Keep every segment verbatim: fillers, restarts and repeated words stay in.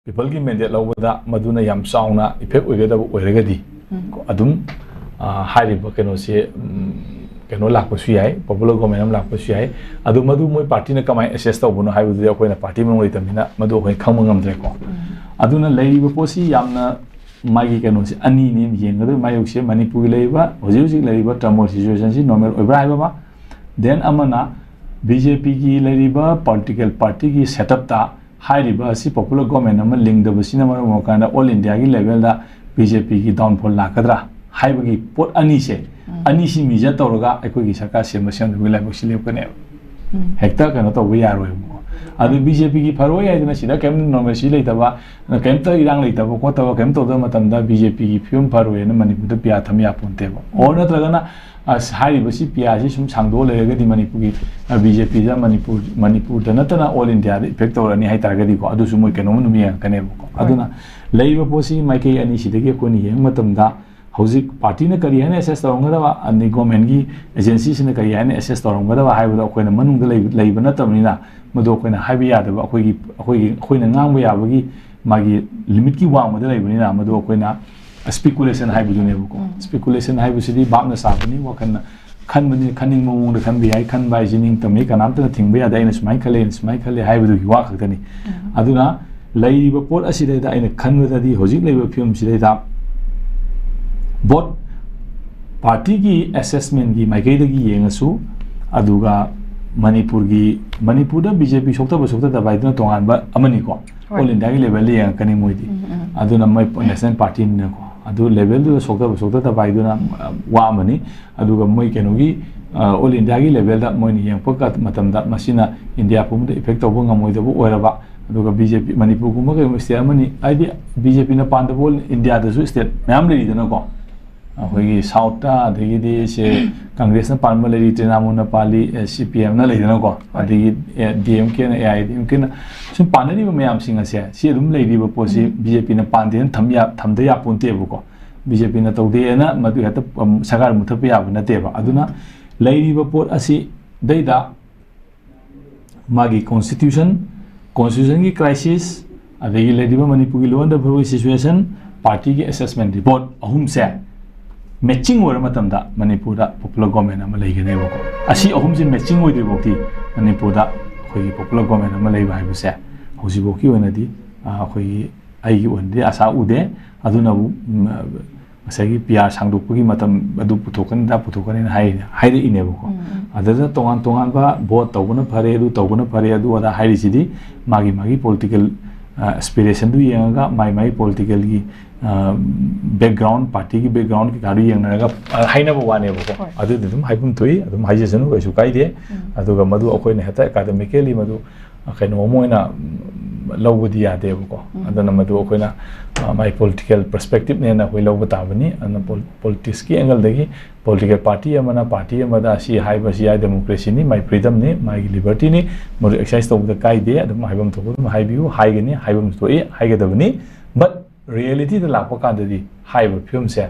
ꯄꯤꯄꯜꯒꯤ mandate ꯂꯧꯕꯗ ꯃꯗꯨꯅ ꯌꯥꯝ ꯆꯥꯎꯅ ꯏꯐꯦꯛ ꯑꯣꯏꯒꯗꯕ ꯑꯣꯏꯔꯒꯗꯤ, ꯑꯗꯨꯝ, ꯑ, ꯍꯥꯏꯔꯤꯕ ꯀꯩꯅꯣꯁꯦ, ꯎꯝ, ꯀꯩꯅꯣ ꯂꯥꯛꯄꯁꯨ ꯌꯥꯏ, ꯄꯣꯄꯨꯂꯔ ꯒꯣꯃꯦꯟ ꯑꯃ ꯂꯥꯛꯄꯁꯨ ꯌꯥꯏ꯫ ꯑꯗꯨ ꯃꯗꯨ ꯃꯣꯏ ꯄꯥꯔꯇꯤꯅ ꯀꯃꯥꯏꯅ ꯑꯦꯁꯦꯁ ꯇꯧꯕꯅꯣ ꯍꯥꯏꯕꯗꯨꯗꯤ ꯑꯩꯈꯣꯏꯅ ꯄꯥꯔꯇꯤ ꯃꯅꯨꯡ ꯂꯩꯇꯕꯅꯤꯅ ꯃꯗꯨ ꯑꯩꯈꯣꯏ ꯈꯪꯕ ꯉꯝꯗ꯭ꯔꯦꯀꯣ꯫ ꯑꯗꯨꯅ ꯂꯩꯔꯤꯕ ꯄꯣꯠꯁꯤ ꯌꯥꯝꯅ, ꯃꯥꯒꯤ ꯀꯩꯅꯣꯁꯦ ꯑꯅꯤꯅꯤ ꯌꯦꯡꯒꯗꯣꯏ ꯃꯥꯌꯣꯛꯁꯦ꯫ ꯃꯅꯤꯄꯨꯔꯒꯤ ꯂꯩꯔꯤꯕ, ꯍꯧꯖꯤꯛ ꯍꯧꯖꯤꯛ ꯂꯩꯔꯤꯕ ꯇꯔꯃꯣꯏꯜ ꯁꯤꯆꯨꯋꯦꯁꯟꯁꯤ ꯅꯣꯔꯃꯦꯜ ꯑꯣꯏꯕ꯭ꯔꯥ ꯍꯥꯏꯕ ꯑꯃ, ꯗꯦꯟ ꯑꯃꯅ ꯕꯤ ꯖꯦ ꯄꯤꯒꯤ ꯂꯩꯔꯤꯕ ꯄꯣꯂꯤꯇꯤꯀꯦꯜ ꯄꯥꯔꯇꯤꯒꯤ ꯁꯦꯠꯑꯞꯇ ꯍꯥꯏꯔꯤꯕ ꯑꯁꯤ ꯄꯣꯄꯨꯂꯔ ꯒꯣꯃꯦꯟ ꯑꯃ ꯂꯤꯡꯗꯕꯁꯤꯅ ꯃꯔꯝ ꯑꯣꯏꯔꯀꯥꯟꯗ ꯑꯣꯜ ꯏꯟꯗꯤꯌꯥꯒꯤ ꯂꯦꯚꯦꯜꯗ ꯕꯤ ꯖꯦ ꯄꯤꯒꯤ ꯗꯥꯎꯟꯐꯣꯜ ꯂꯥꯛꯀꯗ꯭ꯔꯥ ꯍꯥꯏꯕꯒꯤ ꯄꯣꯠ ꯑꯅꯤꯁꯦ, ꯑꯅꯤꯁꯤ ꯃꯤꯖꯔ ꯇꯧꯔꯒ ꯑꯩꯈꯣꯏꯒꯤ ꯁꯔꯀꯥꯔ ꯁꯦꯝꯕ ꯁꯦꯝꯗꯕꯒꯤ ꯂꯥꯏꯕꯛꯁꯤ ꯂꯦꯞꯀꯅꯦꯕ꯫ ꯍꯦꯛꯇ ꯀꯩꯅꯣ ꯇꯧꯕ ꯌꯥꯔꯣꯏꯕꯀꯣ꯫ ꯑꯗꯨ ꯕꯤ ꯖꯦ ꯄꯤꯒꯤ ꯐꯔꯣꯏ ꯍꯥꯏꯗꯅ ꯁꯤꯗ ꯀꯔꯤꯝ ꯅꯣꯔꯃꯦꯜꯁꯤ ꯂꯩꯇꯕ, ꯀꯔꯤꯝꯇ ꯏꯔꯥꯡ ꯂꯩꯇꯕ ꯈꯣꯠꯇꯕ ꯀꯔꯤꯝ ꯇꯧꯗꯕ ꯃꯇꯝꯗ ꯕꯤ ꯖꯦ ꯄꯤꯒꯤ ꯐꯤꯕꯝ ꯐꯔꯣꯏꯅ ꯃꯅꯤꯄꯨꯔꯗ ꯄꯤꯌꯥ ꯊꯝ ꯌꯥꯄꯣꯟꯇꯦꯕ꯫ ꯑꯣꯔ ꯅꯠꯇ꯭ꯔꯒꯅ ꯑꯁ, ꯍꯥꯏꯔꯤꯕꯁꯤ ꯄꯤꯌꯥꯁꯤ ꯁꯨꯝ ꯁꯥꯡꯗꯣꯛꯑ ꯂꯩꯔꯒꯗꯤ ꯃꯅꯤꯄꯨꯔꯒꯤ, ꯑ, ꯕꯤ ꯖꯦ ꯄꯤꯗ ꯃꯅꯤꯄꯨꯔ, ꯃꯅꯤꯄꯨꯔꯗ ꯅꯠꯇꯅ ꯑꯣꯜ ꯏꯟꯗꯤꯌꯥꯗ ꯏꯐꯦꯛ ꯇꯧꯔꯛꯑꯅꯤ ꯍꯥꯏꯇꯥꯔꯒꯗꯤꯀꯣ, ꯑꯗꯨꯁꯨ ꯃꯣꯏ ꯀꯩꯅꯣꯝ ꯑꯗꯨꯝ ꯌꯦꯡꯉꯛꯀꯅꯦꯕꯀꯣ꯫ ꯍꯣꯏ꯫ ꯑꯗꯨꯅ ꯂꯩꯔꯤꯕ ꯄꯣꯠꯁꯤ ꯃꯥꯏꯀꯩ ꯑꯅꯤꯁꯤꯗꯒꯤ ꯑꯩꯈꯣꯏꯅ ꯌꯦꯡꯕ ꯃꯇꯝꯗ ꯍꯧꯖꯤꯛ ꯄꯥꯔꯇꯤꯅ ꯀꯔꯤ ꯍꯥꯏꯅ ꯑꯦꯁꯦꯁ ꯇꯧꯔꯝꯒꯗꯕ, ꯑꯗꯩ ꯒꯣꯔꯃꯦꯟꯒꯤ ꯑꯦꯖꯦꯟꯁꯤꯁꯤꯅ ꯀꯔꯤ ꯍꯥꯏꯅ ꯑꯦꯁꯦꯁ ꯇꯧꯔꯝꯒꯗꯕ ꯍꯥꯏꯕꯗꯣ ꯑꯩꯈꯣꯏꯅ ꯃꯅꯨꯡꯗ ꯂꯩꯕ, ꯂꯩꯕ ꯅꯠꯇꯕꯅꯤꯅ ꯃꯗꯨ ꯑꯩꯈꯣꯏꯅ ꯍꯥꯏꯕ ꯌꯥꯗꯕ, ꯑꯩꯈꯣꯏꯒꯤ, ꯑꯩꯈꯣꯏꯒꯤ, ꯑꯩꯈꯣꯏꯅ ꯉꯥꯡꯕ ꯌꯥꯕꯒꯤ ꯃꯥꯒꯤ ꯂꯤꯃꯤꯠꯀꯤ ꯋꯥꯡꯃꯗ ꯂꯩꯕꯅꯤꯅ ꯃꯗꯨ ꯑꯩꯈꯣꯏꯅ ꯁ꯭ꯄꯤꯀꯨꯂꯦꯁꯟ ꯍꯥꯏꯕꯗꯨꯅꯦꯕꯀꯣ꯫ ꯁ꯭ꯄꯤꯀꯨꯂꯦꯁꯟ ꯍꯥꯏꯕꯁꯤꯗꯤ ꯚꯥꯞꯅ ꯁꯥꯕꯅꯤ, ꯋꯥꯈꯜꯅ ꯈꯟꯕꯅꯤ, ꯈꯟꯅꯤꯡꯕ ꯃꯑꯣꯡꯗ ꯈꯟꯕ ꯌꯥꯏ꯫ ꯈꯟꯕ ꯍꯥꯏꯁꯤ ꯅꯤꯡꯇꯝꯃꯤ, ꯀꯅꯥꯝꯇꯅ ꯊꯤꯡꯕ ꯌꯥꯗꯦ, "ꯑꯩꯅ ꯁꯨꯃꯥꯏꯅ ꯈꯜꯂꯦ, ꯑꯩꯅ ꯁꯨꯃꯥꯏꯅ ꯈꯜꯂꯦ" ꯍꯥꯏꯕꯗꯨꯒꯤ ꯋꯥ ꯈꯛꯇꯅꯤ꯫ ꯑꯗꯨꯅ ꯂꯩꯔꯤꯕ ꯄꯣꯠ ꯑꯁꯤꯗꯩꯗ ꯑꯩꯅ ꯈꯟꯕꯗꯗꯤ ꯍꯧꯖꯤꯛ ꯂꯩꯔꯤꯕ ꯐꯤꯕꯝꯁꯤꯗꯩꯗ ꯕꯣꯠ ꯄꯥꯔꯇꯤꯒꯤ ꯑꯦꯁꯦꯁꯃꯦꯟꯒꯤ ꯃꯥꯏꯀꯩꯗꯒꯤ ꯌꯦꯡꯉꯁꯨ, ꯑꯗꯨꯒ ꯃꯅꯤꯄꯨꯔꯒꯤ, ꯃꯅꯤꯄꯨꯔꯗ ꯕꯤ ꯖꯦ ꯄꯤ ꯁꯣꯛꯇꯕ ꯁꯣꯛꯇꯗꯕ ꯍꯥꯏꯗꯨꯅ ꯇꯣꯉꯥꯟꯕ ꯑꯃꯅꯤꯀꯣ꯫ ꯍꯣꯏ꯫ ꯑꯣꯜ ꯏꯟꯗꯤꯌꯥꯒꯤ ꯂꯦꯚꯦꯜꯗ ꯌꯦꯡꯉꯛꯀꯅꯤ ꯃꯣꯏꯗꯤ꯫ ꯎꯝ, ꯎꯝ꯫ ꯑꯗꯨꯅ ꯃꯣꯏ ꯅꯦꯁꯅꯦꯜ ꯄꯥꯔꯇꯤꯅꯤꯅꯀꯣ꯫ ꯑꯗꯨ ꯂꯦꯚꯦꯜꯗꯨꯗ ꯁꯣꯛꯇꯕ ꯁꯣꯛꯇꯗꯕ ꯍꯥꯏꯗꯨꯅ, ꯑ, ꯋꯥ ꯑꯃꯅꯤ꯫ ꯑꯗꯨꯒ ꯃꯣꯏ ꯀꯩꯅꯣꯒꯤ, ꯑ, ꯑꯣꯜ ꯏꯟꯗꯤꯌꯥꯒꯤ ꯂꯦꯚꯦꯜꯗ ꯃꯣꯏꯅ ꯌꯦꯡꯉꯛꯄ ꯀ-, ꯃꯇꯝꯗ ꯃꯁꯤꯅ ꯏꯟꯗꯤꯌꯥ ꯄꯨꯝꯕꯗ ꯏꯐꯦꯛ ꯇꯧꯕ ꯉꯝꯃꯣꯏꯗꯕ ꯑꯣꯏꯔꯕ, ꯑꯗꯨꯒ ꯕꯤ ꯖꯦ ꯄꯤ ꯃꯅꯤꯄꯨꯔꯒꯨꯝꯕ ꯀꯩꯒꯨꯝꯕ ꯁ꯭ꯇꯦꯠ ꯑꯃꯅꯤ, ꯍꯥꯏꯗꯤ ꯕꯤ ꯖꯦ ꯄꯤꯅ ꯄꯥꯟꯗꯕ ꯑꯣꯜ ꯏꯟꯗꯤꯌꯥꯗꯁꯨ ꯁ꯭ꯇꯦꯠ ꯃꯌꯥꯝ ꯂꯩꯔꯤꯗꯅꯀꯣ꯫ ꯑꯩꯈꯣꯏꯒꯤ ꯁꯥꯎꯠꯇ, ꯑꯗꯒꯤꯗꯤ ꯁꯦ ꯀꯪꯒ꯭ꯔꯦꯁꯅ ꯄꯥꯟꯕ ꯂꯩꯔꯤ, ꯇ꯭ꯔꯤꯅꯥꯃꯨꯜꯅ ꯄꯥꯜꯂꯤ, ꯑꯦ, ꯁꯤ ꯄꯤ ꯑꯦꯝꯅ ꯂꯩꯗꯅꯀꯣ, ꯍꯣꯏ꯫ ꯑꯗꯒꯤ, ꯑꯦ, ꯗꯤ ꯑꯦꯝ ꯀꯦꯅ, ꯑꯦ ꯑꯥꯏ ꯗꯤ ꯑꯦꯝ ꯀꯦꯅ, ꯁꯨꯝ ꯄꯥꯟꯅꯔꯤꯕ ꯃꯌꯥꯝꯁꯤꯡ ꯑꯁꯦ, ꯁꯤ ꯑꯗꯨꯝ ꯂꯩꯔꯤꯕ ꯄꯣꯠꯁꯤ ꯎꯝ꯫ ꯕꯤ ꯖꯦ ꯄꯤꯅ ꯄꯥꯟꯗꯦꯅ ꯊꯝ ꯌꯥ-, ꯊꯝꯗ ꯌꯥꯄꯣꯟꯇꯦꯕꯀꯣ꯫ ꯕꯤ ꯖꯦ ꯄꯤꯅ ꯇꯧꯗꯦꯅ ꯃꯗꯨ ꯍꯦꯛꯇ, ꯎꯝ, ꯁꯔꯀꯥꯔ ꯃꯨꯊꯠꯄ ꯌꯥꯕ ꯅꯠꯇꯦꯕ꯫ ꯑꯗꯨꯅ ꯂꯩꯔꯤꯕ ꯄꯣꯠ ꯑꯁꯤꯗꯩꯗ ꯃꯥꯒꯤ ꯀꯣꯟꯁꯇꯤꯇ꯭ꯌꯨꯁꯟ, ꯀꯣꯟꯁꯇꯤꯇ꯭ꯌꯨꯁꯟꯒꯤ ꯀ꯭ꯔꯥꯏꯁꯤꯁ, ꯑꯗꯒꯤ ꯂꯩꯔꯤꯕ ꯃꯅꯤꯄꯨꯔꯒꯤ law and order ꯒꯤ situation, party ꯒꯤ assessment report ꯑꯍꯨꯝꯁꯦ matching ꯑꯣꯏꯔ ꯃꯇꯝꯗ ꯃꯅꯤꯄꯨꯔꯗ popular government ꯑꯃ ꯂꯩꯒꯅꯦꯕꯀꯣ꯫ ꯑꯁꯤ ꯑꯍꯨꯝꯁꯦ matching ꯑꯣꯏꯗ꯭ꯔꯤꯐꯥꯎꯗꯤ ꯃꯅꯤꯄꯨꯔꯗ ꯑꯩꯈꯣꯏꯒꯤ popular government ꯑꯃ ꯂꯩꯕ ꯍꯥꯏꯕꯁꯦ ꯍꯧꯖꯤꯛꯐꯥꯎꯒꯤ ꯑꯣꯏꯅꯗꯤ, ꯑ, ꯑꯩꯈꯣꯏꯒꯤ, ꯑꯩꯒꯤ ꯑꯣꯏꯅꯗꯤ ꯑꯁꯥ ꯎꯗꯦ꯫ ꯑꯗꯨꯅꯕꯨ, ꯎꯝ, ꯉꯁꯥꯏꯒꯤ P R ꯁꯥꯡꯗꯣꯛꯄꯒꯤ ꯃꯇꯝ ꯑꯗꯨ ꯄꯨꯊꯣꯛꯀꯅꯤ, ꯑꯗꯥ ꯄꯨꯊꯣꯛꯀꯅꯤꯅ ꯍꯥꯏꯔꯤꯅꯦ, ꯍꯥꯏꯔꯛꯏꯅꯦꯕꯀꯣ꯫ ꯎꯝ, ꯎꯝ꯫ ꯑꯗꯨꯗ ꯇꯣꯉꯥꯟ ꯇꯣꯉꯥꯟꯕ vote ꯇꯧꯕꯅ ꯐꯔꯦ, ꯑꯗꯨ ꯇꯧꯕꯅ ꯐꯔꯦ, ꯑꯗꯨ ꯑꯗꯥ ꯍꯥꯏꯔꯤꯁꯤꯗꯤ ꯃꯥꯒꯤ ꯃꯥꯒꯤ political, ꯑ, aspiration ꯗꯨ ꯌꯦꯡꯉꯒ, ꯃꯥꯒꯤ ꯃꯥꯒꯤ political ꯒꯤ, ꯑ, background, party ꯒꯤ background ꯀꯩꯀꯥꯗꯨ ꯌꯦꯡꯅꯔꯒ, ꯑ, ꯍꯥꯏꯅꯕ ꯋꯥꯅꯦꯕꯀꯣ꯫ ꯍꯣꯏ꯫ ꯑꯗꯨꯗꯤ ꯑꯗꯨꯝ ꯍꯥꯏꯐꯝ ꯊꯣꯛꯏ, ꯑꯗꯨꯝ ꯍꯥꯏꯖꯁꯅꯨ, ꯀꯩꯁꯨ ꯀꯥꯏꯗꯦ꯫ ꯎꯝ꯫ ꯑꯗꯨꯒ ꯃꯗꯨ ꯑꯩꯈꯣꯏꯅ ꯍꯦꯛꯇ academically ꯃꯗꯨ ꯀꯩꯅꯣ ꯑꯃ ꯑꯣꯏꯅ, ꯎꯝ, ꯂꯧꯕꯗꯤ ꯌꯥꯗꯦꯕꯀꯣ꯫ ꯎꯝ꯫ ꯑꯗꯨꯅ ꯃꯗꯨ ꯑꯩꯈꯣꯏꯅ, ꯑ, ꯃꯥꯏ political perspective ꯅꯦꯅ ꯑꯩꯈꯣꯏ ꯂꯧꯕ ꯇꯥꯕꯅꯤ꯫ ꯑꯗꯨꯅ ꯄꯣꯜ-, politics ꯀꯤ angle ꯗꯒꯤ political party ꯑꯃꯅ party ꯑꯃꯗ ꯁꯤ ꯍꯥꯏꯕ ꯁꯤ ꯌꯥꯏ, democracy ꯅꯤ, ꯃꯥꯏ freedom ꯅꯤ, ꯃꯥꯒꯤ liberty ꯅꯤ, ꯃꯗꯨ exercise ꯇꯧꯕꯗ ꯀꯥꯏꯗꯦ꯫ ꯑꯗꯨꯝ ꯍꯥꯏꯐꯝ ꯊꯣꯛꯄ ꯑꯗꯨꯝ ꯍꯥꯏꯕꯤꯌꯨ, ꯍꯥꯏꯒꯅꯤ, ꯍꯥꯏꯐꯝ ꯊꯣꯛꯏ, ꯍꯥꯏꯒꯗꯕꯅꯤ꯫ But reality ꯗ ꯂꯥꯛꯄ ꯀꯥꯟꯗꯗꯤ ꯍꯥꯏꯔꯤꯕ ꯐꯤꯕꯝꯁꯦ,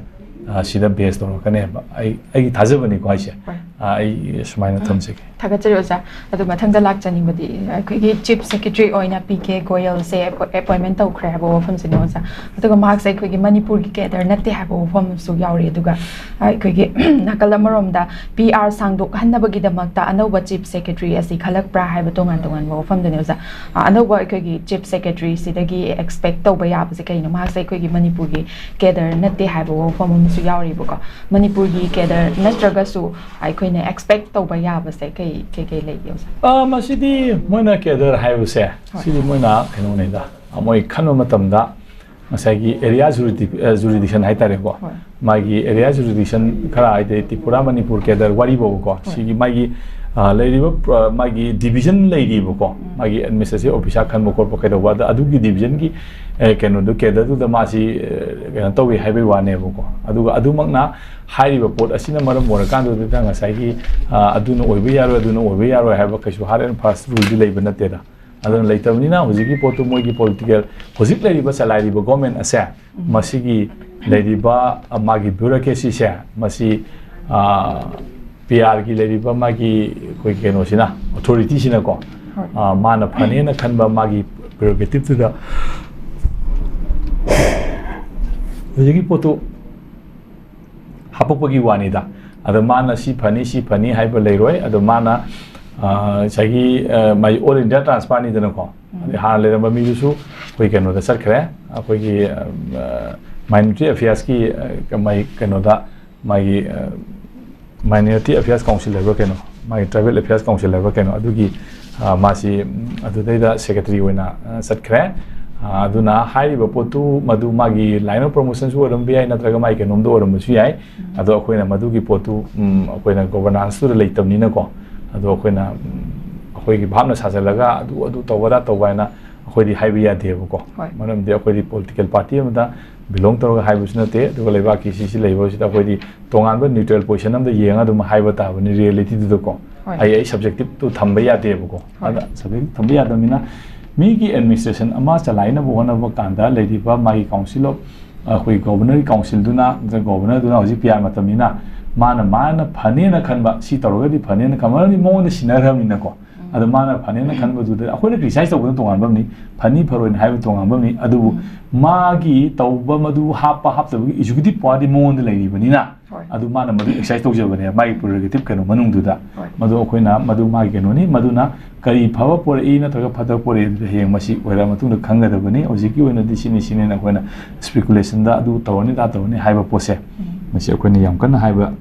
ꯑ, ꯁꯤꯗ base ꯇꯧꯔꯛꯀꯅꯦꯕ꯫ ꯑꯩ, ꯑꯩꯒꯤ ꯊꯥꯖꯕꯅꯤꯀꯣ ꯍꯥꯏꯁꯦ꯫ ꯍꯣꯏ꯫ ꯑ, ꯑꯩ ꯁꯨꯃꯥꯏꯅ ꯎꯝ꯫ ꯊꯝꯖꯒꯦ꯫ ꯊꯥꯒꯠꯆꯔꯤ ꯑꯣꯖꯥ꯫ ꯑꯗꯨ ꯃꯊꯪꯗ ꯂꯥꯛꯆꯅꯤꯡꯕꯗꯤ ꯑꯩꯈꯣꯏꯒꯤ Chief Secretary ꯑꯣꯏꯅ ꯄꯤ ꯀꯦ ꯒꯣꯌꯜꯁꯦ appointment ꯇꯧꯈ꯭ꯔꯦ ꯍꯥꯏꯕ ꯋꯥꯐꯝꯁꯤꯅꯦ ꯑꯣꯖꯥ꯫ ꯑꯗꯨꯒ ꯃꯍꯥꯛꯁꯦ ꯑꯩꯈꯣꯏꯒꯤ ꯃꯅꯤꯄꯨꯔꯒꯤ cadre ꯅꯠꯇꯦ ꯍꯥꯏꯕ ꯋꯥꯐꯝ ꯑꯃꯁꯨ ꯌꯥꯎꯔꯤ꯫ ꯑꯗꯨꯒ ꯑꯩꯈꯣꯏꯒꯤ ꯅꯥꯀꯜ ꯑꯃꯔꯣꯝꯗ P R ꯁꯥꯡꯗꯣꯛꯍꯟꯅꯕꯒꯤꯗꯃꯛꯇ ꯑꯅꯧꯕ Chief Secretary ꯑꯁꯤ ꯈꯜꯂꯛꯄ꯭ꯔꯥ ꯍꯥꯏꯕ ꯇꯣꯉꯥꯟ ꯇꯣꯉꯥꯟꯕ ꯋꯥꯐꯝꯗꯨꯅꯦ ꯑꯣꯖꯥ꯫ ꯑ, ꯑꯅꯧꯕ ꯑꯩꯈꯣꯏꯒꯤ Chief Secretary ꯁꯤꯗꯒꯤ expect ꯇꯧꯕ ꯌꯥꯕꯁꯦ ꯀꯩꯅꯣ? ꯃꯍꯥꯛꯁꯦ ꯑꯩꯈꯣꯏꯒꯤ ꯃꯅꯤꯄꯨꯔꯒꯤ cadre ꯅꯠꯇꯦ ꯍꯥꯏꯕ ꯋꯥꯐꯝ ꯑꯃꯁꯨ ꯌꯥꯎꯔꯤꯕꯀꯣ꯫ ꯃꯅꯤꯄꯨꯔꯒꯤ cadre ꯅꯠꯇ꯭ꯔꯒꯁꯨ ꯑꯩꯈꯣꯏꯅ expect ꯇꯧꯕ ꯌꯥꯕꯁꯦ ꯀꯩ, ꯀꯩ, ꯀꯩ ꯂꯩꯒꯦ ꯑꯣꯖꯥ? ꯑ, ꯃꯁꯤꯗꯤ ꯃꯣꯏꯅ cadre ꯍꯥꯏꯕꯁꯦ, ꯍꯣꯏ꯫ ꯁꯤꯗꯤ ꯃꯣꯏꯅ ꯀꯩꯅꯣꯅꯤꯗ, ꯃꯣꯏ ꯈꯟꯕ ꯃꯇꯝꯗ ꯉꯁꯥꯏꯒꯤ area juridi-, ꯑ, jurisdiction ꯍꯥꯏꯇꯥꯔꯦꯀꯣ꯫ ꯍꯣꯏ꯫ ꯃꯥꯒꯤ area juridiction ꯈꯔ ꯍꯥꯏꯗꯤ ꯇ꯭ꯔꯤꯄꯨꯔꯥ, ꯃꯅꯤꯄꯨꯔ cadre ꯋꯥꯔꯤ ꯐꯥꯎꯕꯀꯣ꯫ ꯍꯣꯏ꯫ ꯁꯤꯒꯤ ꯃꯥꯒꯤ, ꯑ, ꯂꯩꯔꯤꯕ, ꯑ, ꯃꯥꯒꯤ division ꯂꯩꯔꯤꯕꯀꯣ꯫ ꯎꯝ꯫ ꯃꯥꯒꯤ administrative officer ꯈꯟꯕ ꯈꯣꯠꯄ ꯀꯩꯗꯧꯕ, ꯑꯗ ꯑꯗꯨꯒꯤ division ꯒꯤ, ꯑ, ꯀꯩꯅꯣꯗꯨ cadre ꯗꯨꯗ ꯃꯥꯁꯤ, ꯑ, ꯀꯩꯅꯣ ꯇꯧꯏ ꯍꯥꯏꯕꯒꯤ ꯋꯥꯅꯦꯕꯀꯣ꯫ ꯑꯗꯨꯒ ꯑꯗꯨꯃꯛꯅ ꯍꯥꯏꯔꯤꯕ ꯄꯣꯠ ꯑꯁꯤꯅ ꯃꯔꯝ ꯑꯣꯏꯔꯀꯥꯟꯗꯨꯗ ꯉꯁꯥꯏꯒꯤ, ꯑ, ꯑꯗꯨꯅ ꯑꯣꯏꯕ ꯌꯥꯔꯣꯏ, ꯑꯗꯨꯅ ꯑꯣꯏꯕ ꯌꯥꯔꯣꯏ ꯍꯥꯏꯕ ꯀꯩꯁꯨ hard and fast rule ꯗꯤ ꯂꯩꯕ ꯅꯠꯇꯦꯗ꯫ ꯑꯗꯨꯅ ꯂꯩꯇꯕꯅꯤꯅ ꯍꯧꯖꯤꯛꯀꯤ ꯄꯣꯠꯇꯨ ꯃꯣꯏꯒꯤ political, ꯍꯧꯖꯤꯛ ꯂꯩꯔꯤꯕ ꯆꯂꯥꯏꯔꯤꯕ government ꯑꯁꯦ, ꯎꯝ꯫ ꯃꯁꯤꯒꯤ ꯂꯩꯔꯤꯕ, ꯑ, ꯃꯥꯒꯤ bureaucracy ꯁꯦ, ꯃꯁꯤ, ꯑ, P R ꯒꯤ ꯂꯩꯔꯤꯕ ꯃꯥꯒꯤ ꯑꯩꯈꯣꯏ ꯀꯩꯅꯣꯁꯤꯅ, authority ꯁꯤꯅꯀꯣ, ꯍꯣꯏ꯫ ꯑ, ꯃꯥꯅ ꯐꯅꯦꯅ ꯈꯟꯕ ꯃꯥꯒꯤ ꯄ꯭ꯔꯤꯔꯣꯒꯦꯇꯤꯞꯇꯨꯗ ꯍꯧꯖꯤꯛꯀꯤ ꯄꯣꯠꯇꯨ ꯍꯥꯄꯛꯄꯒꯤ ꯋꯥꯅꯤꯗ꯫ ꯑꯗꯣ ꯃꯥꯅ ꯁꯤ ꯐꯅꯤ, ꯁꯤ ꯐꯅꯤ ꯍꯥꯏꯕ ꯂꯩꯔꯣꯏ꯫ ꯑꯗꯣ ꯃꯥꯅ, ꯑ, ꯉꯁꯥꯏꯒꯤ, ꯑ, ꯃꯥꯒꯤ ꯑꯣꯜ ꯏꯟꯗꯤꯌꯥ ꯇ꯭ꯔꯥꯟꯁꯐꯔꯅꯤꯗꯅꯀꯣ꯫ ꯑꯗꯩ ꯍꯥꯟꯅ ꯂꯩꯔꯝꯕ ꯃꯤꯗꯨꯁꯨ ꯑꯩꯈꯣꯏ ꯀꯩꯅꯣꯗ ꯆꯠꯈ꯭ꯔꯦ, ꯑꯩꯈꯣꯏꯒꯤ, ꯑ, ꯃꯥꯏꯅꯣꯔꯤꯇꯤ ꯑꯦꯐꯤꯌꯔꯁꯀꯤ, ꯑ, ꯃꯥꯒꯤ ꯀꯩꯅꯣꯗ, ꯃꯥꯒꯤ, ꯑ, ꯃꯥꯏꯅꯣꯔꯤꯇꯤ ꯑꯦꯐꯤꯌꯔꯁ ꯀꯥꯎꯟꯁꯤꯜ ꯍꯥꯏꯕ꯭ꯔꯥ ꯀꯩꯅꯣ, ꯃꯥꯒꯤ ꯇ꯭ꯔꯥꯏꯕꯦꯜ ꯑꯦꯐꯤꯌꯔꯁ ꯀꯥꯎꯟꯁꯤꯜ ꯍꯥꯏꯕ꯭ꯔꯥ ꯀꯩꯅꯣ, ꯑꯗꯨꯒꯤ, ꯑ, ꯃꯥꯁꯤ, ꯎꯝ, ꯑꯗꯨꯗꯩꯗ ꯁꯦꯀ꯭ꯔꯦꯇꯔꯤ ꯑꯣꯏꯅ, ꯑ, ꯆꯠꯈ꯭ꯔꯦ꯫ ꯑ, ꯑꯗꯨꯅ ꯍꯥꯏꯔꯤꯕ ꯄꯣꯠꯇꯨ ꯃꯗꯨ ꯃꯥꯒꯤ ꯂꯥꯏꯟ ꯑꯣꯐ ꯄ꯭ꯔꯣꯃꯣꯁꯟꯁꯨ ꯑꯣꯏꯔꯝꯕ ꯌꯥꯏ, ꯅꯠꯇ꯭ꯔꯒ ꯃꯥꯒꯤ ꯀꯩꯅꯣꯝꯗ ꯑꯣꯏꯔꯝꯕꯁꯨ ꯌꯥꯏ꯫ ꯑꯗꯣ ꯑꯩꯈꯣꯏꯅ ꯃꯗꯨꯒꯤ ꯄꯣꯠꯇꯨ, ꯎꯝ, ꯑꯩꯈꯣꯏꯅ ꯒꯣꯕꯔꯅꯥꯟꯁꯇꯨꯗ ꯂꯩꯇꯕꯅꯤꯅꯀꯣ꯫ ꯑꯗꯣ ꯑꯩꯈꯣꯏꯅ, ꯎꯝ, ꯑꯩꯈꯣꯏꯒꯤ ꯚꯥꯞꯅ ꯁꯥꯖꯜꯂꯒ ꯑꯗꯨ, ꯑꯗꯨ ꯇꯧꯕ, ꯑꯗꯥ ꯇꯧꯕ ꯍꯥꯏꯅ ꯑꯩꯈꯣꯏꯗꯤ ꯍꯥꯏꯕ ꯌꯥꯗꯦꯕꯀꯣ꯫ ꯍꯣꯏ꯫ ꯃꯔꯝꯗꯤ ꯑꯩꯈꯣꯏꯗꯤ ꯄꯣꯂꯤꯇꯤꯀꯦꯜ ꯄꯥꯔꯇꯤ ꯑꯃꯗ ꯕꯤꯂꯣꯡ ꯇꯧꯔꯒ ꯍꯥꯏꯕꯁꯨ ꯅꯠꯇꯦ, ꯑꯗꯨꯒ ꯂꯩꯕꯥꯛꯀꯤ ꯁꯤꯁꯤ ꯂꯩꯕꯁꯤꯗ ꯑꯩꯈꯣꯏꯗꯤ ꯇꯣꯉꯥꯟꯕ ꯅ꯭ꯌꯨꯇ꯭ꯔꯦꯜ ꯄꯣꯖꯤꯁꯟ ꯑꯃꯗ ꯌꯦꯡꯉ ꯑꯗꯨꯝ ꯍꯥꯏꯕ ꯇꯥꯕꯅꯤ, ꯔꯤꯌꯦꯂꯤꯇꯤꯗꯨꯗꯀꯣ꯫ ꯍꯣꯏ꯫ ꯑꯩ, ꯑꯩ ꯁꯕꯖꯦꯛꯇꯤꯞꯇꯨ ꯊꯝꯕ ꯌꯥꯗꯦꯕꯀꯣ꯫ ꯍꯣꯏ꯫ ꯑꯗ ꯁꯕꯖꯦꯛꯇꯤꯞ ꯊꯝꯕ ꯌꯥꯗꯕꯅꯤꯅ ꯃꯤꯒꯤ ꯑꯦꯗꯃꯤꯅꯤꯁꯇ꯭ꯔꯦꯁꯟ ꯑꯃ ꯆꯂꯥꯏꯅꯕ ꯍꯣꯠꯅꯕ ꯀꯥꯟꯗ ꯂꯩꯔꯤꯕ ꯃꯥꯒꯤ ꯀꯥꯎꯟꯁꯤꯜ ꯑꯣꯐ, ꯑꯩꯈꯣꯏ ꯒꯣꯕꯔꯅꯔꯒꯤ ꯀꯥꯎꯟꯁꯤꯜꯗꯨꯅ, ꯅꯠꯇ꯭ꯔꯒ ꯒꯣꯕꯔꯅꯔꯗꯨꯅ ꯍꯧꯖꯤꯛ ꯄꯤ ꯑꯥꯔ ꯃꯇꯝꯅꯤꯅ ꯃꯥꯅ, ꯃꯥꯅ ꯐꯅꯦꯅ ꯈꯟꯕ, ꯁꯤ ꯇꯧꯔꯒꯗꯤ ꯐꯅꯦꯅ ꯈꯟꯕ, ꯃꯔꯝꯗꯤ ꯃꯉꯣꯟꯗ ꯁꯤꯟꯅꯈ꯭ꯔꯕꯅꯤꯅꯀꯣ꯫ ꯑꯗꯣ ꯃꯥꯅ ꯐꯅꯦꯅ ꯈꯟꯕꯗꯨꯗ ꯑꯩꯈꯣꯏꯅ ꯀ꯭ꯔꯤꯇꯤꯁꯥꯏꯁ ꯇꯧꯕꯗꯨꯅ ꯇꯣꯉꯥꯟꯕ ꯑꯃꯅꯤ, ꯐꯅꯤ ꯐꯔꯣꯏꯅ ꯍꯥꯏꯕ ꯇꯣꯉꯥꯟꯕ ꯑꯃꯅꯤ꯫ ꯑꯗꯨꯕꯨ ꯃꯥꯒꯤ ꯇꯧꯕ ꯃꯗꯨ ꯍꯥꯞꯄ ꯍꯥꯞꯇꯕꯒꯤ ꯑꯦꯛꯖꯤꯀ꯭ꯌꯨꯇꯤꯞ ꯄꯋꯥꯔꯗꯤ ꯃꯉꯣꯟꯗ ꯂꯩꯔꯤꯕꯅꯤꯅ, ꯍꯣꯏ꯫ ꯑꯗꯨ ꯃꯥꯅ ꯃꯗꯨ ꯑꯦꯛꯁꯔꯁꯥꯏꯁ ꯇꯧꯖꯕꯅꯦ, ꯃꯥꯒꯤ ꯄ꯭ꯔꯤꯔꯣꯒꯦꯇꯤꯞ ꯀꯩꯅꯣ ꯃꯅꯨꯡꯗꯨꯗ꯫ ꯍꯣꯏ꯫ ꯃꯗꯨ ꯑꯩꯈꯣꯏꯅ, ꯃꯗꯨ ꯃꯥꯒꯤ ꯀꯩꯅꯣꯅꯤ, ꯃꯗꯨꯅ ꯀꯔꯤ ꯐꯕ ꯄꯣꯔꯛꯏ ꯅꯠꯇ꯭ꯔꯒ ꯐꯠꯇꯕ ꯄꯣꯔꯛꯏ ꯑꯗꯨꯗꯤ ꯍꯌꯦꯡ ꯃꯁꯤ ꯑꯣꯏꯔ ꯃꯇꯨꯡꯗ ꯈꯪꯒꯗꯕꯅꯤ꯫ ꯍꯧꯖꯤꯛꯀꯤ ꯑꯣꯏꯅꯗꯤ ꯁꯤꯅꯤ, ꯁꯤꯅꯤꯅ ꯑꯩꯈꯣꯏꯅ ꯏꯁꯄꯤꯀꯨꯂꯦꯁꯟꯗ ꯑꯗꯨ ꯇꯧꯔꯅꯤ, ꯑꯗꯥ ꯇꯧꯔꯅꯤ ꯍꯥꯏꯕ ꯄꯣꯠꯁꯦ, ꯎꯝ꯫ ꯃꯁꯤ ꯑꯩꯈꯣꯏꯅ ꯌꯥꯝ ꯀꯟꯅ ꯍꯥꯏꯕ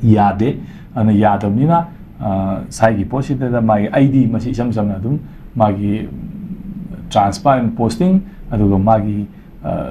ꯌꯥꯗꯦ꯫ ꯑꯗꯨꯅ ꯌꯥꯗꯕꯅꯤꯅ, ꯑ, ꯁꯥꯏꯒꯤ ꯄꯣꯠꯁꯤꯗ ꯃꯥꯒꯤ ꯑꯥꯏ ꯗꯤ ꯃꯁꯤ ꯏꯆꯝ ꯆꯝꯅ ꯑꯗꯨꯝ ꯃꯥꯒꯤ transfer and posting, ꯑꯗꯨꯒ ꯃꯥꯒꯤ, ꯑ,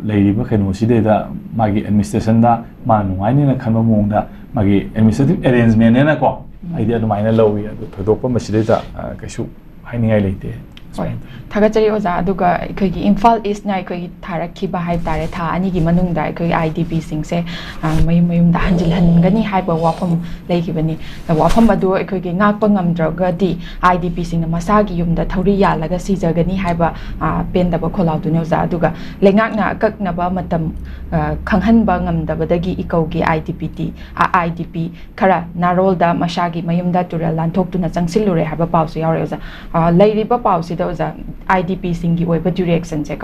ꯂꯩꯔꯤꯕ ꯀꯩꯅꯣꯁꯤꯗꯩꯗ ꯃꯥꯒꯤ ꯑꯦꯗꯃꯤꯅꯤꯁꯇ꯭ꯔꯦꯁꯟꯗ ꯃꯥꯅ ꯅꯨꯡꯉꯥꯏꯅꯦꯅ ꯈꯟꯕ ꯃꯑꯣꯡꯗ ꯃꯥꯒꯤ ꯑꯦꯗꯃꯤꯅꯤꯁꯇ꯭ꯔꯦꯇꯤꯞ ꯑꯦꯔꯦꯟꯖꯃꯦꯟꯅꯦꯅꯀꯣ, ꯎꯝ꯫ ꯑꯩꯗꯤ ꯑꯗꯨꯃꯥꯏꯅ ꯂꯧꯏ꯫ ꯑꯗꯨ ꯊꯣꯏꯗꯣꯛꯄ ꯃꯁꯤꯗꯩꯗ, ꯑ, ꯀꯩꯁꯨ ꯍꯥꯏꯅꯤꯡꯉꯥꯏ ꯂꯩꯇꯦ꯫ ꯍꯣꯏ, ꯁꯨꯃꯥꯏꯅ ꯇꯧꯋꯤ꯫ ꯊꯥꯒꯠꯆꯔꯤ ꯑꯣꯖꯥ꯫ ꯑꯗꯨꯒ ꯑꯩꯈꯣꯏꯒꯤ ꯏꯝꯐꯥꯜ ꯏꯁꯅ ꯑꯩꯈꯣꯏꯒꯤ ꯊꯥꯔꯛꯈꯤꯕ ꯍꯥꯏꯕ ꯇꯥꯔꯦ, ꯊꯥ ꯑꯅꯤꯒꯤ ꯃꯅꯨꯡꯗ ꯑꯩꯈꯣꯏꯒꯤ ꯑꯥꯏ ꯗꯤ ꯄꯤꯁꯤꯡꯁꯦ, ꯑ, ꯃꯌꯨꯝ ꯃꯌꯨꯝꯗ ꯍꯟꯖꯤꯜꯍꯟꯒꯅꯤ ꯍꯥꯏꯕ ꯋꯥꯐꯝ ꯂꯩꯈꯤꯕꯅꯤ꯫ ꯋꯥꯐꯝ ꯑꯗꯨ ꯑꯩꯈꯣꯏꯒꯤ ꯉꯥꯛꯄ ꯉꯝꯗ꯭ꯔꯒꯗꯤ ꯑꯥꯏ ꯗꯤ ꯄꯤꯁꯤꯡꯅ ꯃꯁꯥꯒꯤ ꯌꯨꯝꯗ ꯊꯧꯔꯤ ꯌꯥꯜꯂꯒ ꯁꯤꯖꯒꯅꯤ ꯍꯥꯏꯕ, ꯑ, ꯄꯦꯟꯗꯕ ꯈꯣꯜꯂꯥꯎꯗꯨꯅꯤ ꯑꯣꯖꯥ꯫ ꯑꯗꯨꯒ ꯂꯩꯉꯥꯛꯅ ꯑꯀꯛꯅꯕ ꯃꯇꯝ, ꯑ, ꯈꯪꯍꯟꯕ ꯉꯝꯗꯕꯗꯒꯤ ꯏꯀꯧꯒꯤ ꯑꯥꯏ ꯗꯤ ꯄꯤ ꯇꯤ, ꯑ, ꯑꯥꯏ ꯗꯤ ꯄꯤ ꯈꯔ ꯅꯥꯔꯣꯜꯗ ꯃꯁꯥꯒꯤ ꯃꯌꯨꯝꯗ ꯇꯨꯔꯦꯜ ꯂꯥꯟꯊꯣꯛꯇꯨꯅ ꯆꯪꯁꯤꯜꯂꯨꯔꯦ ꯍꯥꯏꯕ ꯄꯥꯎꯁꯨ ꯌꯥꯎꯔꯦ ꯑꯣꯖꯥ꯫ ꯑ, ꯂꯩꯔꯤꯕ ꯄꯥꯎꯁꯤꯗ ꯑꯣꯖꯥ, ꯑꯥꯏ ꯗꯤ ꯄꯤꯁꯤꯡꯒꯤ ꯑꯣꯏꯕ ꯗꯤꯔꯦꯛꯁꯟꯁꯦ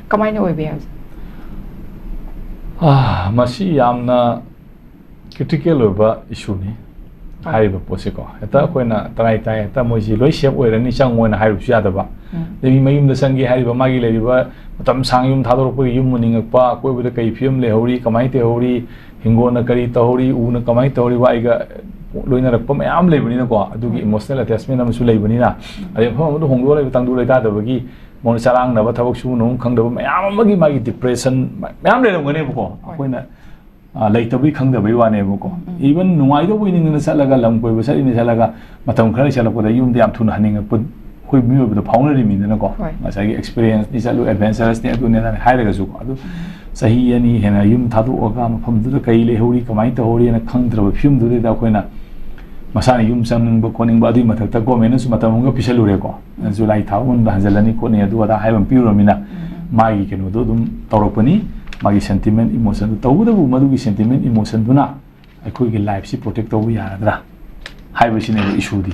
ꯀꯃꯥꯏꯅ ꯑꯣꯏꯕ ꯌꯥꯏ ꯑꯣꯖꯥ? ꯑꯥ, ꯃꯁꯤ ꯌꯥꯝꯅ ꯀ꯭ꯔꯤꯇꯤꯀꯦꯜ ꯑꯣꯏꯕ ꯏꯁꯨꯅꯤ꯫ ꯍꯥꯏꯔꯤꯕ ꯄꯣꯠꯁꯤꯀꯣ, ꯍꯦꯛꯇ ꯑꯩꯈꯣꯏꯅ ꯇꯔꯥꯏ ꯇꯥꯏ ꯍꯦꯛꯇ ꯃꯣꯏꯁꯤ ꯂꯣꯏ ꯁꯦꯞ ꯑꯣꯏꯔꯅꯤ, ꯆꯪꯉꯣꯏꯅ ꯍꯥꯏꯔꯨꯕꯁꯨ ꯌꯥꯗꯕ꯫ ꯑꯗꯩ ꯃꯤ ꯃꯌꯨꯝꯗ ꯆꯪꯒꯦ ꯍꯥꯏꯔꯤꯕ, ꯃꯥꯒꯤ ꯂꯩꯔꯤꯕ ꯃꯇꯝ ꯁꯥꯡ ꯌꯨꯝ ꯊꯥꯗꯣꯔꯛꯄꯒꯤ ꯌꯨꯝ ꯎꯅꯤꯡꯉꯛꯄ, ꯑꯀꯣꯏꯕꯗ ꯀꯔꯤ ꯐꯤꯕꯝ ꯂꯩꯍꯧꯔꯤ, ꯀꯃꯥꯏꯅ ꯇꯧꯍꯧꯔꯤ, ꯍꯤꯡꯒꯣꯜꯅ ꯀꯔꯤ ꯇꯧꯍꯧꯔꯤ, ꯎꯅ ꯀꯃꯥꯏꯅ ꯇꯧꯍꯧꯔꯤ, ꯋꯥꯏꯒ ꯂꯣꯏꯅꯔꯛꯄ ꯃꯌꯥꯝ ꯂꯩꯕꯅꯤꯅꯀꯣ, ꯑꯗꯨꯒꯤ ꯏꯃꯣꯁꯅꯦꯜ ꯑꯦꯇꯦꯆꯃꯦꯟ ꯑꯃꯁꯨ ꯂꯩꯕꯅꯤꯅ, ꯑꯗꯩ ꯃꯐꯝ ꯑꯃꯗ ꯍꯣꯡꯗꯣꯛꯑ ꯂꯩꯕ ꯇꯪꯗꯨ ꯂꯩꯇꯥꯗꯕꯒꯤ ꯃꯉꯣꯟꯗ ꯆꯔꯥꯡꯅꯕ, ꯊꯕꯛ ꯁꯨꯅꯕ ꯈꯪꯗꯕ ꯃꯌꯥꯝ ꯑꯃꯒꯤ ꯃꯥꯒꯤ ꯗꯤꯄ꯭ꯔꯦꯁꯟ ꯃꯌꯥꯝ ꯂꯩꯔꯝꯒꯅꯦꯕꯀꯣ꯫ ꯑꯩꯈꯣꯏꯅ ꯑ, ꯂꯩꯇꯕꯩ ꯈꯪꯗꯕꯩ ꯋꯥꯅꯦꯕꯀꯣ꯫ ꯏꯚꯟ ꯅꯨꯡꯉꯥꯏꯗꯧꯕ ꯑꯣꯏꯅꯤꯡꯗꯅ ꯆꯠꯂꯒ, ꯂꯝ ꯀꯣꯏꯕ ꯆꯠꯂꯤꯅ ꯆꯠꯂꯒ, ꯃꯇꯝ ꯈꯔ ꯆꯠꯂꯛꯄꯗ ꯌꯨꯝꯗ ꯌꯥꯝ ꯊꯨꯅ ꯍꯟꯅꯤꯡꯉꯛꯄ ꯑꯩꯈꯣꯏ ꯃꯤꯑꯣꯏꯕꯗ ꯐꯥꯎꯅꯔꯤꯃꯤꯗꯅꯀꯣ꯫ ꯍꯣꯏ꯫ ꯉꯁꯥꯏꯒꯤ ꯑꯦꯛꯁꯄꯤꯔꯤꯌꯦꯟꯁꯅꯤ ꯆꯠꯂꯨ, ꯑꯦꯗꯚꯦꯟꯆꯔꯁꯅꯤ, ꯑꯗꯨꯅꯦ ꯑꯗꯥꯅꯦ ꯍꯥꯏꯔꯒꯁꯨꯀꯣ꯫ ꯑꯗꯨ ꯆꯍꯤ ꯑꯅꯤ ꯍꯦꯟꯅ ꯌꯨꯝ ꯊꯥꯗꯣꯛꯑꯒ ꯃꯐꯝꯗꯨꯗ ꯀꯔꯤ ꯂꯩꯍꯧꯔꯤ, ꯀꯃꯥꯏꯅ ꯇꯧꯍꯧꯔꯤꯅ ꯈꯪꯗ꯭ꯔꯕ ꯐꯤꯕꯝꯗꯨꯗꯩꯗ ꯑꯩꯈꯣꯏꯅ ꯃꯁꯥꯅ ꯌꯨꯝ ꯆꯪꯅꯤꯡꯕ ꯈꯣꯠꯅꯤꯡꯕ, ꯑꯗꯨꯒꯤ ꯃꯊꯛꯇ ꯒꯣꯔꯃꯦꯟꯅꯁꯨ ꯃꯇꯝ ꯑꯃꯒ ꯄꯤꯁꯜꯂꯨꯔꯦꯀꯣ꯫ ꯖꯨꯂꯥꯏ ꯊꯥ ꯑꯍꯨꯝꯗ ꯍꯟꯖꯤꯜꯂꯅꯤ ꯈꯣꯠꯅꯤ ꯑꯗꯨ ꯑꯗꯥ ꯍꯥꯏꯕ ꯑꯃ ꯄꯤꯔꯨꯔꯃꯤꯅ, ꯃꯥꯒꯤ ꯀꯩꯅꯣꯗꯣ ꯑꯗꯨꯝ ꯇꯧꯔꯛꯄꯅꯤ, ꯃꯥꯒꯤ ꯁꯦꯟꯇꯤꯃꯦꯟ ꯏꯃꯣꯁꯟꯗꯣ꯫ ꯇꯧꯕꯇꯕꯨ ꯃꯗꯨꯒꯤ ꯁꯦꯟꯇꯤꯃꯦꯟ ꯏꯃꯣꯁꯟꯗꯨꯅ ꯑꯩꯈꯣꯏꯒꯤ ꯂꯥꯏꯐꯁꯤ ꯄ꯭ꯔꯣꯇꯦꯛ ꯇꯧꯕ ꯌꯥꯒꯗ꯭ꯔꯥ ꯍꯥꯏꯕꯁꯤꯅꯦꯕ ꯏꯁꯨꯗꯤ꯫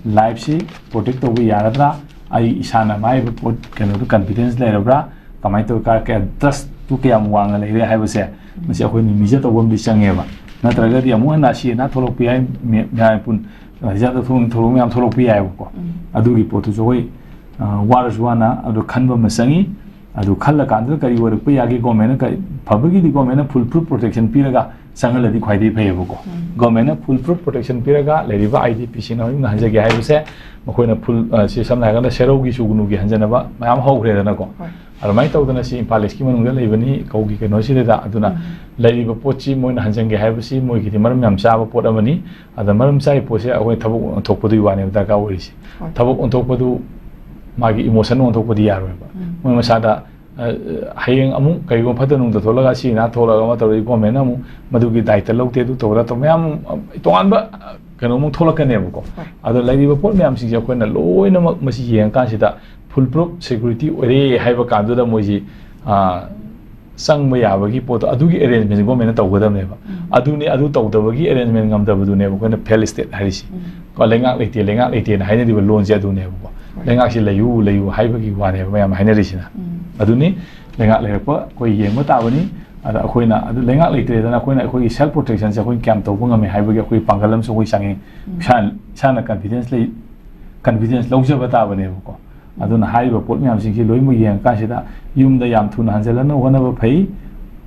ꯂꯥꯏꯐꯁꯤ ꯄ꯭ꯔꯣꯇꯦꯛ ꯇꯧꯕ ꯌꯥꯒꯗ꯭ꯔꯥ? ꯑꯩ ꯏꯁꯥꯅ ꯃꯥꯏꯕ ꯄꯣꯠ ꯀꯩꯅꯣꯗꯣ ꯀꯟꯐꯤꯗꯦꯟꯁ ꯂꯩꯔꯕ꯭ꯔꯥ? ꯀꯃꯥꯏꯅ ꯇꯧ, ꯀꯌꯥ, ꯀꯌꯥ, ꯇ꯭ꯔꯁꯇꯨ ꯀꯌꯥꯝ ꯋꯥꯡꯅ ꯂꯩꯔꯦ ꯍꯥꯏꯕꯁꯦ, ꯃꯁꯤ ꯑꯩꯈꯣꯏꯅ ꯃꯤꯖꯔ ꯇꯧꯕ ꯑꯃꯗꯤ ꯆꯪꯉꯦꯕ꯫ ꯅꯠꯇ꯭ꯔꯒꯗꯤ ꯑꯃꯨꯛ ꯍꯟꯅ ꯑꯁꯤ ꯑꯅꯥ ꯊꯣꯛꯂꯛꯄ ꯌꯥꯏ, ꯃꯤ-, ꯃꯤꯌꯥꯝ ꯄꯨꯟ-, ꯍꯤꯗꯥꯛꯇ ꯊꯣꯛ-, ꯊꯣꯛꯂꯛꯄ ꯃꯌꯥꯝ ꯊꯣꯛꯂꯛꯄ ꯌꯥꯏꯑꯕꯀꯣ꯫ ꯑꯗꯨꯒꯤ ꯄꯣꯠꯇꯨꯁꯨ ꯑꯩꯈꯣꯏ, ꯑ, ꯋꯥꯔꯁꯨ ꯋꯥꯅ ꯑꯗꯨ ꯈꯟꯕ ꯑꯃ ꯆꯪꯉꯤ꯫ ꯑꯗꯨ ꯈꯜꯂꯀꯥꯟꯗ ꯀꯔꯤ ꯑꯣꯏꯔꯛꯄ ꯌꯥꯒꯦ, ꯒꯣꯔꯃꯦꯟꯅ ꯀꯔꯤ, ꯐꯕꯒꯤꯗꯤ ꯒꯣꯔꯃꯦꯟꯅ ꯐꯨꯜ ꯄ꯭ꯔꯨꯐ ꯄ꯭ꯔꯣꯇꯦꯛꯁꯟ ꯄꯤꯔꯒ ꯆꯪꯍꯜꯂꯗꯤ ꯈ꯭ꯋꯥꯏꯗꯒꯤ ꯐꯩꯌꯦꯕꯀꯣ꯫ ꯒꯣꯔꯃꯦꯟꯅ ꯐꯨꯜ ꯄ꯭ꯔꯨꯐ ꯄ꯭ꯔꯣꯇꯦꯛꯁꯟ ꯄꯤꯔꯒ ꯂꯩꯔꯤꯕ ꯑꯥꯏ ꯗꯤ ꯄꯤꯁꯤꯡꯅ ꯍꯧꯖꯤꯛ ꯍꯟꯖꯒꯦ ꯍꯥꯏꯕꯁꯦ, ꯃꯈꯣꯏꯅ ꯐꯨꯜ, ꯑ, ꯁꯤ ꯁꯝꯅ ꯍꯥꯏꯔꯀꯥꯟꯗ ꯁꯦꯔꯧꯒꯤ ꯁꯨꯒꯅꯨꯒꯤ ꯍꯟꯖꯅꯕ ꯃꯌꯥꯝ ꯍꯧꯈ꯭ꯔꯦꯗꯅꯀꯣ꯫ ꯑꯗꯨꯃꯥꯏꯅ ꯇꯧꯗꯅ ꯁꯤ ꯏꯝꯐꯥꯜ ꯏꯁꯀꯤ ꯃꯅꯨꯡꯗ ꯂꯩꯕꯅꯤ, ꯀꯧꯒꯤ ꯀꯩꯅꯣꯁꯤꯗꯩꯗ꯫ ꯑꯗꯨꯅ ꯂꯩꯔꯤꯕ ꯄꯣꯠꯁꯤ ꯃꯣꯏꯅ ꯍꯟꯖꯟꯒꯦ ꯍꯥꯏꯕꯁꯤ ꯃꯣꯏꯒꯤꯗꯤ ꯃꯔꯝ ꯌꯥꯝ ꯆꯥꯕ ꯄꯣꯠ ꯑꯃꯅꯤ꯫ ꯑꯗ ꯃꯔꯝ ꯆꯥꯔꯤ ꯄꯣꯠꯁꯦ ꯑꯩꯈꯣꯏ ꯊꯕꯛ ꯑꯣꯟꯊꯣꯛꯄꯗꯨꯒꯤ ꯋꯥꯅꯦꯕ ꯗꯔꯀꯥꯔ ꯑꯣꯏꯔꯤꯁꯤ꯫ ꯊꯕꯛ ꯑꯣꯟꯊꯣꯛꯄꯗꯨ ꯃꯥꯒꯤ ꯏꯃꯣꯁꯟ ꯑꯣꯟꯊꯣꯛꯄꯗꯤ ꯌꯥꯔꯣꯏꯕ꯫ ꯃꯣꯏ ꯃꯁꯥꯗ, ꯑ, ꯍꯌꯦꯡ ꯑꯃꯨꯛ ꯀꯔꯤꯒꯨꯝꯕ ꯐꯠꯇ ꯅꯨꯡꯗ ꯊꯣꯛꯂꯒ ꯑꯁꯤ ꯑꯅꯥ ꯊꯣꯛꯂꯒ ꯑꯃ ꯇꯧꯔꯗꯤ ꯒꯣꯔꯃꯦꯟꯅ ꯑꯃꯨꯛ ꯃꯗꯨꯒꯤ ꯗꯥꯏꯇ ꯂꯧꯗꯦ, ꯑꯗꯨ ꯇꯧꯔ ꯇꯧ ꯃꯌꯥꯝ, ꯑ, ꯇꯣꯉꯥꯟꯕ, ꯑ, ꯀꯩꯅꯣꯃꯨꯛ ꯊꯣꯛꯂꯛꯀꯅꯦꯕꯀꯣ꯫ ꯑꯗꯣ ꯂꯩꯔꯤꯕ ꯄꯣꯠ ꯃꯌꯥꯝꯁꯤꯡꯁꯦ ꯑꯩꯈꯣꯏꯅ ꯂꯣꯏꯅꯃꯛ ꯃꯁꯤ ꯌꯦꯡꯉꯀꯥꯟꯁꯤꯗ ꯐꯨꯜ ꯄ꯭ꯔꯨꯐ ꯁꯦꯀ꯭ꯌꯨꯔꯤꯇꯤ ꯑꯣꯏꯔꯦ ꯍꯥꯏꯕ ꯀꯥꯟꯗꯨꯗ ꯃꯣꯏꯁꯤ, ꯑ, ꯆꯪꯕ ꯌꯥꯕꯒꯤ ꯄꯣꯠꯇꯣ, ꯑꯗꯨꯒꯤ ꯑꯦꯔꯦꯟꯖꯃꯦꯟꯁꯦ ꯒꯣꯔꯃꯦꯟꯅ ꯇꯧꯒꯗꯕꯅꯦꯕ꯫ ꯑꯗꯨꯅꯤ, ꯑꯗꯨ ꯇꯧꯗꯕꯒꯤ ꯑꯦꯔꯦꯟꯖꯃꯦꯟ ꯉꯝꯗꯕꯗꯨꯅꯦꯕ ꯑꯩꯈꯣꯏꯅ ꯐꯦꯜ ꯁ꯭ꯇꯦꯠ ꯍꯥꯏꯔꯤꯁꯤ꯫ ꯀꯣ, ꯂꯩꯉꯥꯛ ꯂꯩꯇꯦ, ꯂꯩꯉꯥꯛ ꯂꯩꯇꯦꯅ ꯍꯥꯏꯅꯔꯤꯕ ꯂꯣꯟꯁꯦ ꯑꯗꯨꯅꯦꯕꯀꯣ꯫ ꯂꯩꯉꯥꯛꯁꯤ ꯂꯩꯌꯨ, ꯂꯩꯌꯨ ꯍꯥꯏꯕꯒꯤ ꯋꯥꯅꯦꯕ ꯃꯌꯥꯝ ꯍꯥꯏꯅꯔꯤꯁꯤꯅ꯫ ꯎꯝ꯫ ꯑꯗꯨꯅꯤ, ꯂꯩꯉꯥꯛ ꯂꯩꯔꯛꯄ ꯑꯩꯈꯣꯏ ꯌꯦꯡꯕ ꯇꯥꯕꯅꯤ꯫ ꯑꯗ ꯑꯩꯈꯣꯏꯅ ꯑꯗꯨ ꯂꯩꯉꯥꯛ ꯂꯩꯇ꯭ꯔꯦꯗꯅ ꯑꯩꯈꯣꯏꯅ ꯑꯩꯈꯣꯏꯒꯤ self protectionꯁꯦ ꯑꯩꯈꯣꯏꯅ ꯀꯌꯥꯝ ꯇꯧꯕ ꯉꯝꯃꯦ ꯍꯥꯏꯕꯒꯤ ꯑꯩꯈꯣꯏ ꯄꯥꯡꯒꯜ ꯑꯃꯁꯨ ꯑꯩꯈꯣꯏ ꯆꯪꯉꯤ꯫ ꯎꯝ꯫ ꯏꯁꯥ, ꯏꯁꯥꯅ confidence ꯂꯩ, confidence ꯂꯧꯖꯕ ꯇꯥꯕꯅꯦꯕꯀꯣ꯫ ꯎꯝ꯫ ꯑꯗꯨꯅ ꯍꯥꯏꯔꯤꯕ ꯄꯣꯠ ꯃꯌꯥꯝꯁꯤꯡꯁꯤ ꯂꯣꯏꯅꯃꯛ ꯌꯦꯡꯉꯀꯥꯟꯁꯤꯗ ꯌꯨꯝꯗ ꯌꯥꯝ ꯊꯨꯅ ꯍꯟꯖꯤꯜꯂꯅ ꯍꯣꯠꯅꯕ ꯐꯩ꯫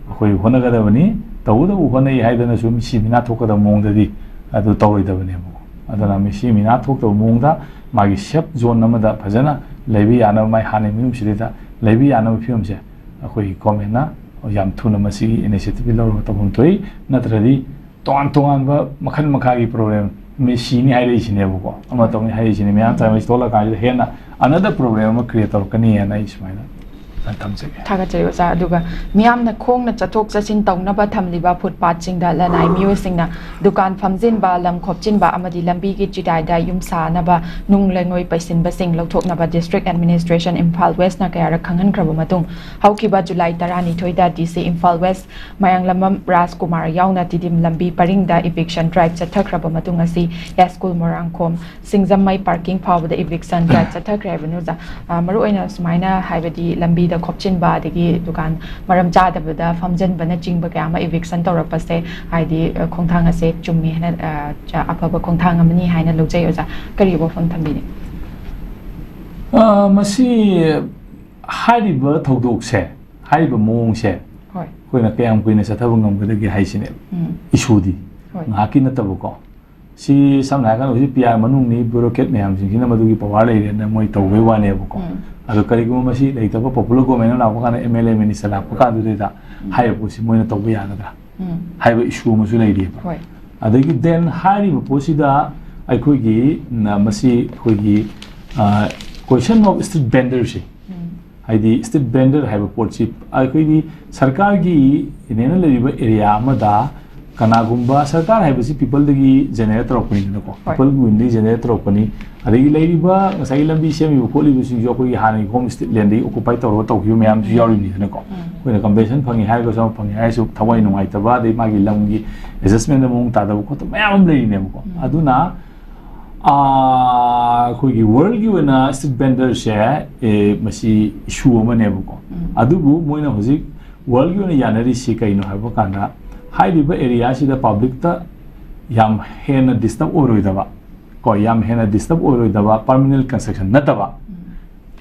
ꯑꯩꯈꯣꯏ ꯍꯣꯠꯅꯒꯗꯕꯅꯤ꯫ ꯇꯧꯕꯇꯕꯨ ꯍꯣꯠꯅꯩ ꯍꯥꯏꯗꯅꯁꯨ ꯃꯤꯁꯤ ꯃꯤꯅꯥ ꯊꯣꯛꯀꯗꯕ ꯃꯑꯣꯡꯗꯗꯤ ꯑꯗꯨ ꯇꯧꯔꯣꯏꯗꯕꯅꯦꯕꯀꯣ꯫ ꯑꯗꯨꯅ ꯃꯤꯁꯤ ꯃꯤꯅꯥ ꯊꯣꯛꯇꯕ ꯃꯑꯣꯡꯗ ꯃꯥꯒꯤ safe zone ꯑꯃꯗ ꯐꯖꯅ ꯂꯩꯕ ꯌꯥꯅꯕ, ꯃꯥꯏ ꯍꯥꯟꯅꯒꯤ ꯃꯌꯨꯝꯁꯤꯗꯩꯗ ꯂꯩꯕ ꯌꯥꯅꯕ ꯐꯤꯕꯝꯁꯦ ꯑꯩꯈꯣꯏꯒꯤ governmentꯅ ꯌꯥꯝ ꯊꯨꯅ ꯃꯁꯤꯒꯤ initiative ꯂꯧꯔꯒ ꯇꯧꯐꯝ ꯊꯣꯛꯏ꯫ ꯅꯠꯇ꯭ꯔꯗꯤ ꯇꯣꯉꯥꯟ ꯇꯣꯉꯥꯟꯕ ꯃꯈꯜ ꯃꯈꯥꯒꯤ problem, ꯃꯤ ꯁꯤꯅꯤ ꯍꯥꯏꯔꯛꯏꯁꯤꯅꯦꯕꯀꯣ, ꯑꯃ ꯇꯧꯅꯤ ꯍꯥꯏꯔꯛꯏꯁꯤꯅꯦ, ꯃꯌꯥꯝ ꯆꯥꯃꯩ ꯊꯣꯛꯂꯛꯀꯥꯟꯁꯤꯗ ꯍꯦꯟꯅ another problem ꯑꯃ create ꯇꯧꯔꯛꯀꯅꯤ ꯍꯥꯏꯅ ꯑꯩ ꯁꯨꯃꯥꯏꯅ ꯊꯝꯖꯒꯦ꯫ ꯊꯥꯒꯠꯆꯔꯤ ꯑꯣꯖꯥ꯫ ꯑꯗꯨꯒ ꯃꯤꯌꯥꯝꯅ ꯈꯣꯡꯅ ꯆꯠꯊꯣꯛ ꯆꯠꯁꯤꯟ ꯇꯧꯅꯕ ꯊꯝꯂꯤꯕ footpathꯁꯤꯡꯗ ꯂꯅꯥꯏ ꯃꯤꯑꯣꯏꯁꯤꯡꯅ ꯗꯨꯀꯥꯟ ꯐꯝꯖꯤꯟꯕ, ꯂꯝ ꯈꯣꯞꯆꯤꯟꯕ ꯑꯃꯗꯤ ꯂꯝꯕꯤꯒꯤ ꯆꯤꯗꯥꯏꯗ ꯌꯨꯝ ꯁꯥꯅꯕ ꯅꯨꯡ ꯂꯩꯉꯣꯏ ꯄꯩꯁꯤꯟꯕꯁꯤꯡ ꯂꯧꯊꯣꯛꯅꯕ District Administration ꯏꯝꯐꯥꯜ Westꯅ ꯀꯌꯥꯔꯛ ꯈꯪꯍꯟꯈ꯭ꯔꯕ ꯃꯇꯨꯡ, ꯍꯧꯈꯤꯕ July ꯇꯔꯥꯅꯤꯊꯣꯏꯗ DC ꯏꯝꯐꯥꯜ West ꯃꯌꯥꯡꯂꯝꯕꯝ ꯔꯥꯖꯀꯨꯃꯥꯔ ꯌꯥꯎꯅ ꯇꯤꯗꯤꯝ ꯂꯝꯕꯤ ꯄꯔꯤꯡꯗ eviction drive ꯆꯠꯊꯈ꯭ꯔꯕ ꯃꯇꯨꯡ ꯑꯁꯤ ꯌꯥꯏꯁ꯭ꯀꯨꯜ ꯃꯣꯏꯔꯥꯡꯈꯣꯝ ꯁꯤꯡꯖꯃꯩ parking ꯐꯥꯎꯕꯗ eviction drive ꯆꯠꯊꯈ꯭ꯔꯦ ꯍꯥꯏꯕꯅꯤ ꯑꯣꯖꯥ꯫ ꯑ, ꯃꯔꯨꯑꯣꯏꯅ ꯁꯨꯃꯥꯏꯅ ꯍꯥꯏꯕꯗꯤ ꯂꯝꯕꯤꯗ ꯈꯣꯞꯆꯤꯟꯕ ꯑꯗꯒꯤ ꯗꯨꯀꯥꯟ ꯃꯔꯝ ꯆꯥꯗꯕꯗ ꯐꯝꯖꯤꯟꯕꯅꯆꯤꯡꯕ ꯀꯌꯥ ꯑꯃ eviction ꯇꯧꯔꯛꯄꯁꯦ ꯍꯥꯏꯗꯤ, ꯑ, ꯈꯣꯡꯊꯥꯡ ꯑꯁꯦ ꯆꯨꯝꯃꯤ ꯍꯥꯏꯅ, ꯑ, ꯆ-, ꯑꯐꯕ ꯈꯣꯡꯊꯥꯡ ꯑꯃꯅꯤ ꯍꯥꯏꯅ ꯂꯧꯖꯩ ꯑꯣꯖꯥ꯫ ꯀꯔꯤ ꯋꯥꯐꯝ ꯊꯝꯕꯤꯅꯤ? ꯑ, ꯃꯁꯤ ꯍꯥꯏꯔꯤꯕ ꯊꯧꯗꯣꯛꯁꯦ, ꯍꯥꯏꯔꯤꯕ ꯃꯑꯣꯡꯁꯦ ꯍꯣꯏ꯫ ꯑꯩꯈꯣꯏꯅ ꯀꯌꯥꯝ ꯀꯨꯏꯅ ꯆꯠꯊꯕ ꯉꯝꯒꯗꯒꯦ ꯍꯥꯏꯁꯤꯅꯦꯕ ꯎꯝ꯫ Issueꯗꯤ꯫ ꯍꯣꯏ꯫ ꯉꯥꯏꯍꯥꯛꯀꯤ ꯅꯠꯇꯕꯀꯣ꯫ ꯁꯤ ꯁꯝꯅ ꯍꯥꯏꯔꯀꯥꯟꯗ ꯍꯧꯖꯤꯛ PR ꯃꯅꯨꯡꯅꯤ, bureaucrat ꯃꯌꯥꯝꯁꯤꯡꯁꯤꯅ ꯃꯗꯨꯒꯤ power ꯂꯩꯔꯦꯅ ꯃꯣꯏ ꯇꯧꯕꯩ ꯋꯥꯅꯦꯕꯀꯣ꯫ ꯎꯝ꯫ ꯑꯗꯣ ꯀꯔꯤꯒꯨꯝꯕ ꯃꯁꯤ ꯂꯩꯇꯕ, popular government ꯑꯃ ꯂꯥꯛꯄ ꯀꯥꯟꯗ, MLA minister ꯂꯥꯛꯄ ꯀꯥꯟꯗꯨꯗꯩꯗ ꯎꯝ꯫ ꯍꯥꯏꯔꯤꯕ ꯄꯣꯠꯁꯤ ꯃꯣꯏꯅ ꯇꯧꯕ ꯌꯥꯒꯗ꯭ꯔꯥ ꯎꯝ꯫ ꯍꯥꯏꯕ issue ꯑꯃꯁꯨ ꯂꯩꯔꯤꯕ꯫ ꯍꯣꯏ꯫ ꯑꯗꯒꯤ then ꯍꯥꯏꯔꯤꯕ ꯄꯣꯠꯁꯤꯗ ꯑꯩꯈꯣꯏꯒꯤ, ꯅ, ꯃꯁꯤ ꯑꯩꯈꯣꯏꯒꯤ, ꯑ, question of street vendorꯁꯦ, ꯎꯝ꯫ ꯍꯥꯏꯗꯤ street vendor ꯍꯥꯏꯕ ꯄꯣꯠꯁꯤ ꯑꯩꯈꯣꯏꯒꯤ ꯁꯔꯀꯥꯔꯒꯤ ꯏꯅꯦꯅ ꯂꯩꯔꯤꯕ area ꯑꯃꯗ ꯀꯅꯥꯒꯨꯝꯕ, ꯁꯔꯀꯥꯔ ꯍꯥꯏꯕꯁꯤ peopleꯗꯒꯤ generate ꯇꯧꯔꯛꯄꯅꯤꯗꯅꯀꯣ, ꯍꯣꯏ꯫ Peopleꯒꯤ ꯃꯤꯍꯨꯟꯗꯒꯤ generate ꯇꯧꯔꯛꯄꯅꯤ꯫ ꯑꯗꯒꯤ ꯂꯩꯔꯤꯕ ꯉꯁꯥꯏꯒꯤ ꯂꯝꯕꯤ ꯁꯦꯝꯃꯤꯕ ꯈꯣꯠꯂꯤꯕꯁꯤꯡꯁꯨ ꯑꯩꯈꯣꯏꯒꯤ ꯍꯥꯟꯅꯒꯤ home state landꯗꯒꯤ occupy ꯇꯧꯔꯒ ꯇꯧꯈꯤꯕ ꯃꯌꯥꯝꯁꯨ ꯎꯝ꯫ ꯌꯥꯎꯔꯤꯕꯅꯤꯗꯅꯀꯣ꯫ ꯎꯝ꯫ ꯑꯩꯈꯣꯏꯅ compensation ꯐꯪꯉꯤ ꯍꯥꯏꯔꯒꯁꯨ, ꯑꯃ ꯐꯪꯉꯤ ꯍꯥꯏꯔꯁꯨ ꯊꯋꯥꯏ ꯅꯨꯡꯉꯥꯏꯇꯕ, ꯑꯗꯩ ꯃꯥꯒꯤ ꯂꯝꯒꯤ adjustmentꯗ ꯃꯑꯣꯡ ꯇꯥꯗꯕ ꯈꯣꯠꯇꯕ ꯃꯌꯥꯝ ꯑꯃ ꯂꯩꯔꯤꯅꯦꯕꯀꯣ꯫ ꯎꯝ꯫ ꯑꯗꯨꯅ ꯑꯩꯈꯣꯏꯒꯤ ꯋꯥꯔꯜꯒꯤ ꯑꯣꯏꯅ ꯁ꯭ꯇ꯭ꯔꯤꯠ ꯚꯦꯟꯗꯔꯁꯦ, ꯑꯦ, ꯃꯁꯤ ꯏꯁꯨ ꯑꯃꯅꯦꯕꯀꯣ꯫ ꯑꯗꯨꯕꯨ ꯃꯣꯏꯅ ꯍꯧꯖꯤꯛ ꯋꯥꯔꯜꯒꯤ ꯑꯣꯏꯅ ꯌꯥꯅꯔꯤꯁꯤ ꯀꯩꯅꯣ ꯍꯥꯏꯕ ꯀꯥꯟꯗ, ꯍꯥꯏꯔꯤꯕ ꯑꯦꯔꯤꯌꯥꯁꯤꯗ ꯄꯕ꯭ꯂꯤꯛꯇ ꯌꯥꯝ ꯍꯦꯟꯅ ꯗꯤꯁꯇꯔꯕ ꯑꯣꯏꯔꯣꯏꯗꯕ, ꯀꯣ, ꯌꯥꯝ ꯍꯦꯟꯅ ꯗꯤꯁꯇꯔꯕ ꯑꯣꯏꯔꯣꯏꯗꯕ, ꯄꯔꯃꯤꯅꯦꯟ ꯀꯟꯁꯇ꯭ꯔꯛꯁꯟ ꯅꯠꯇꯕ,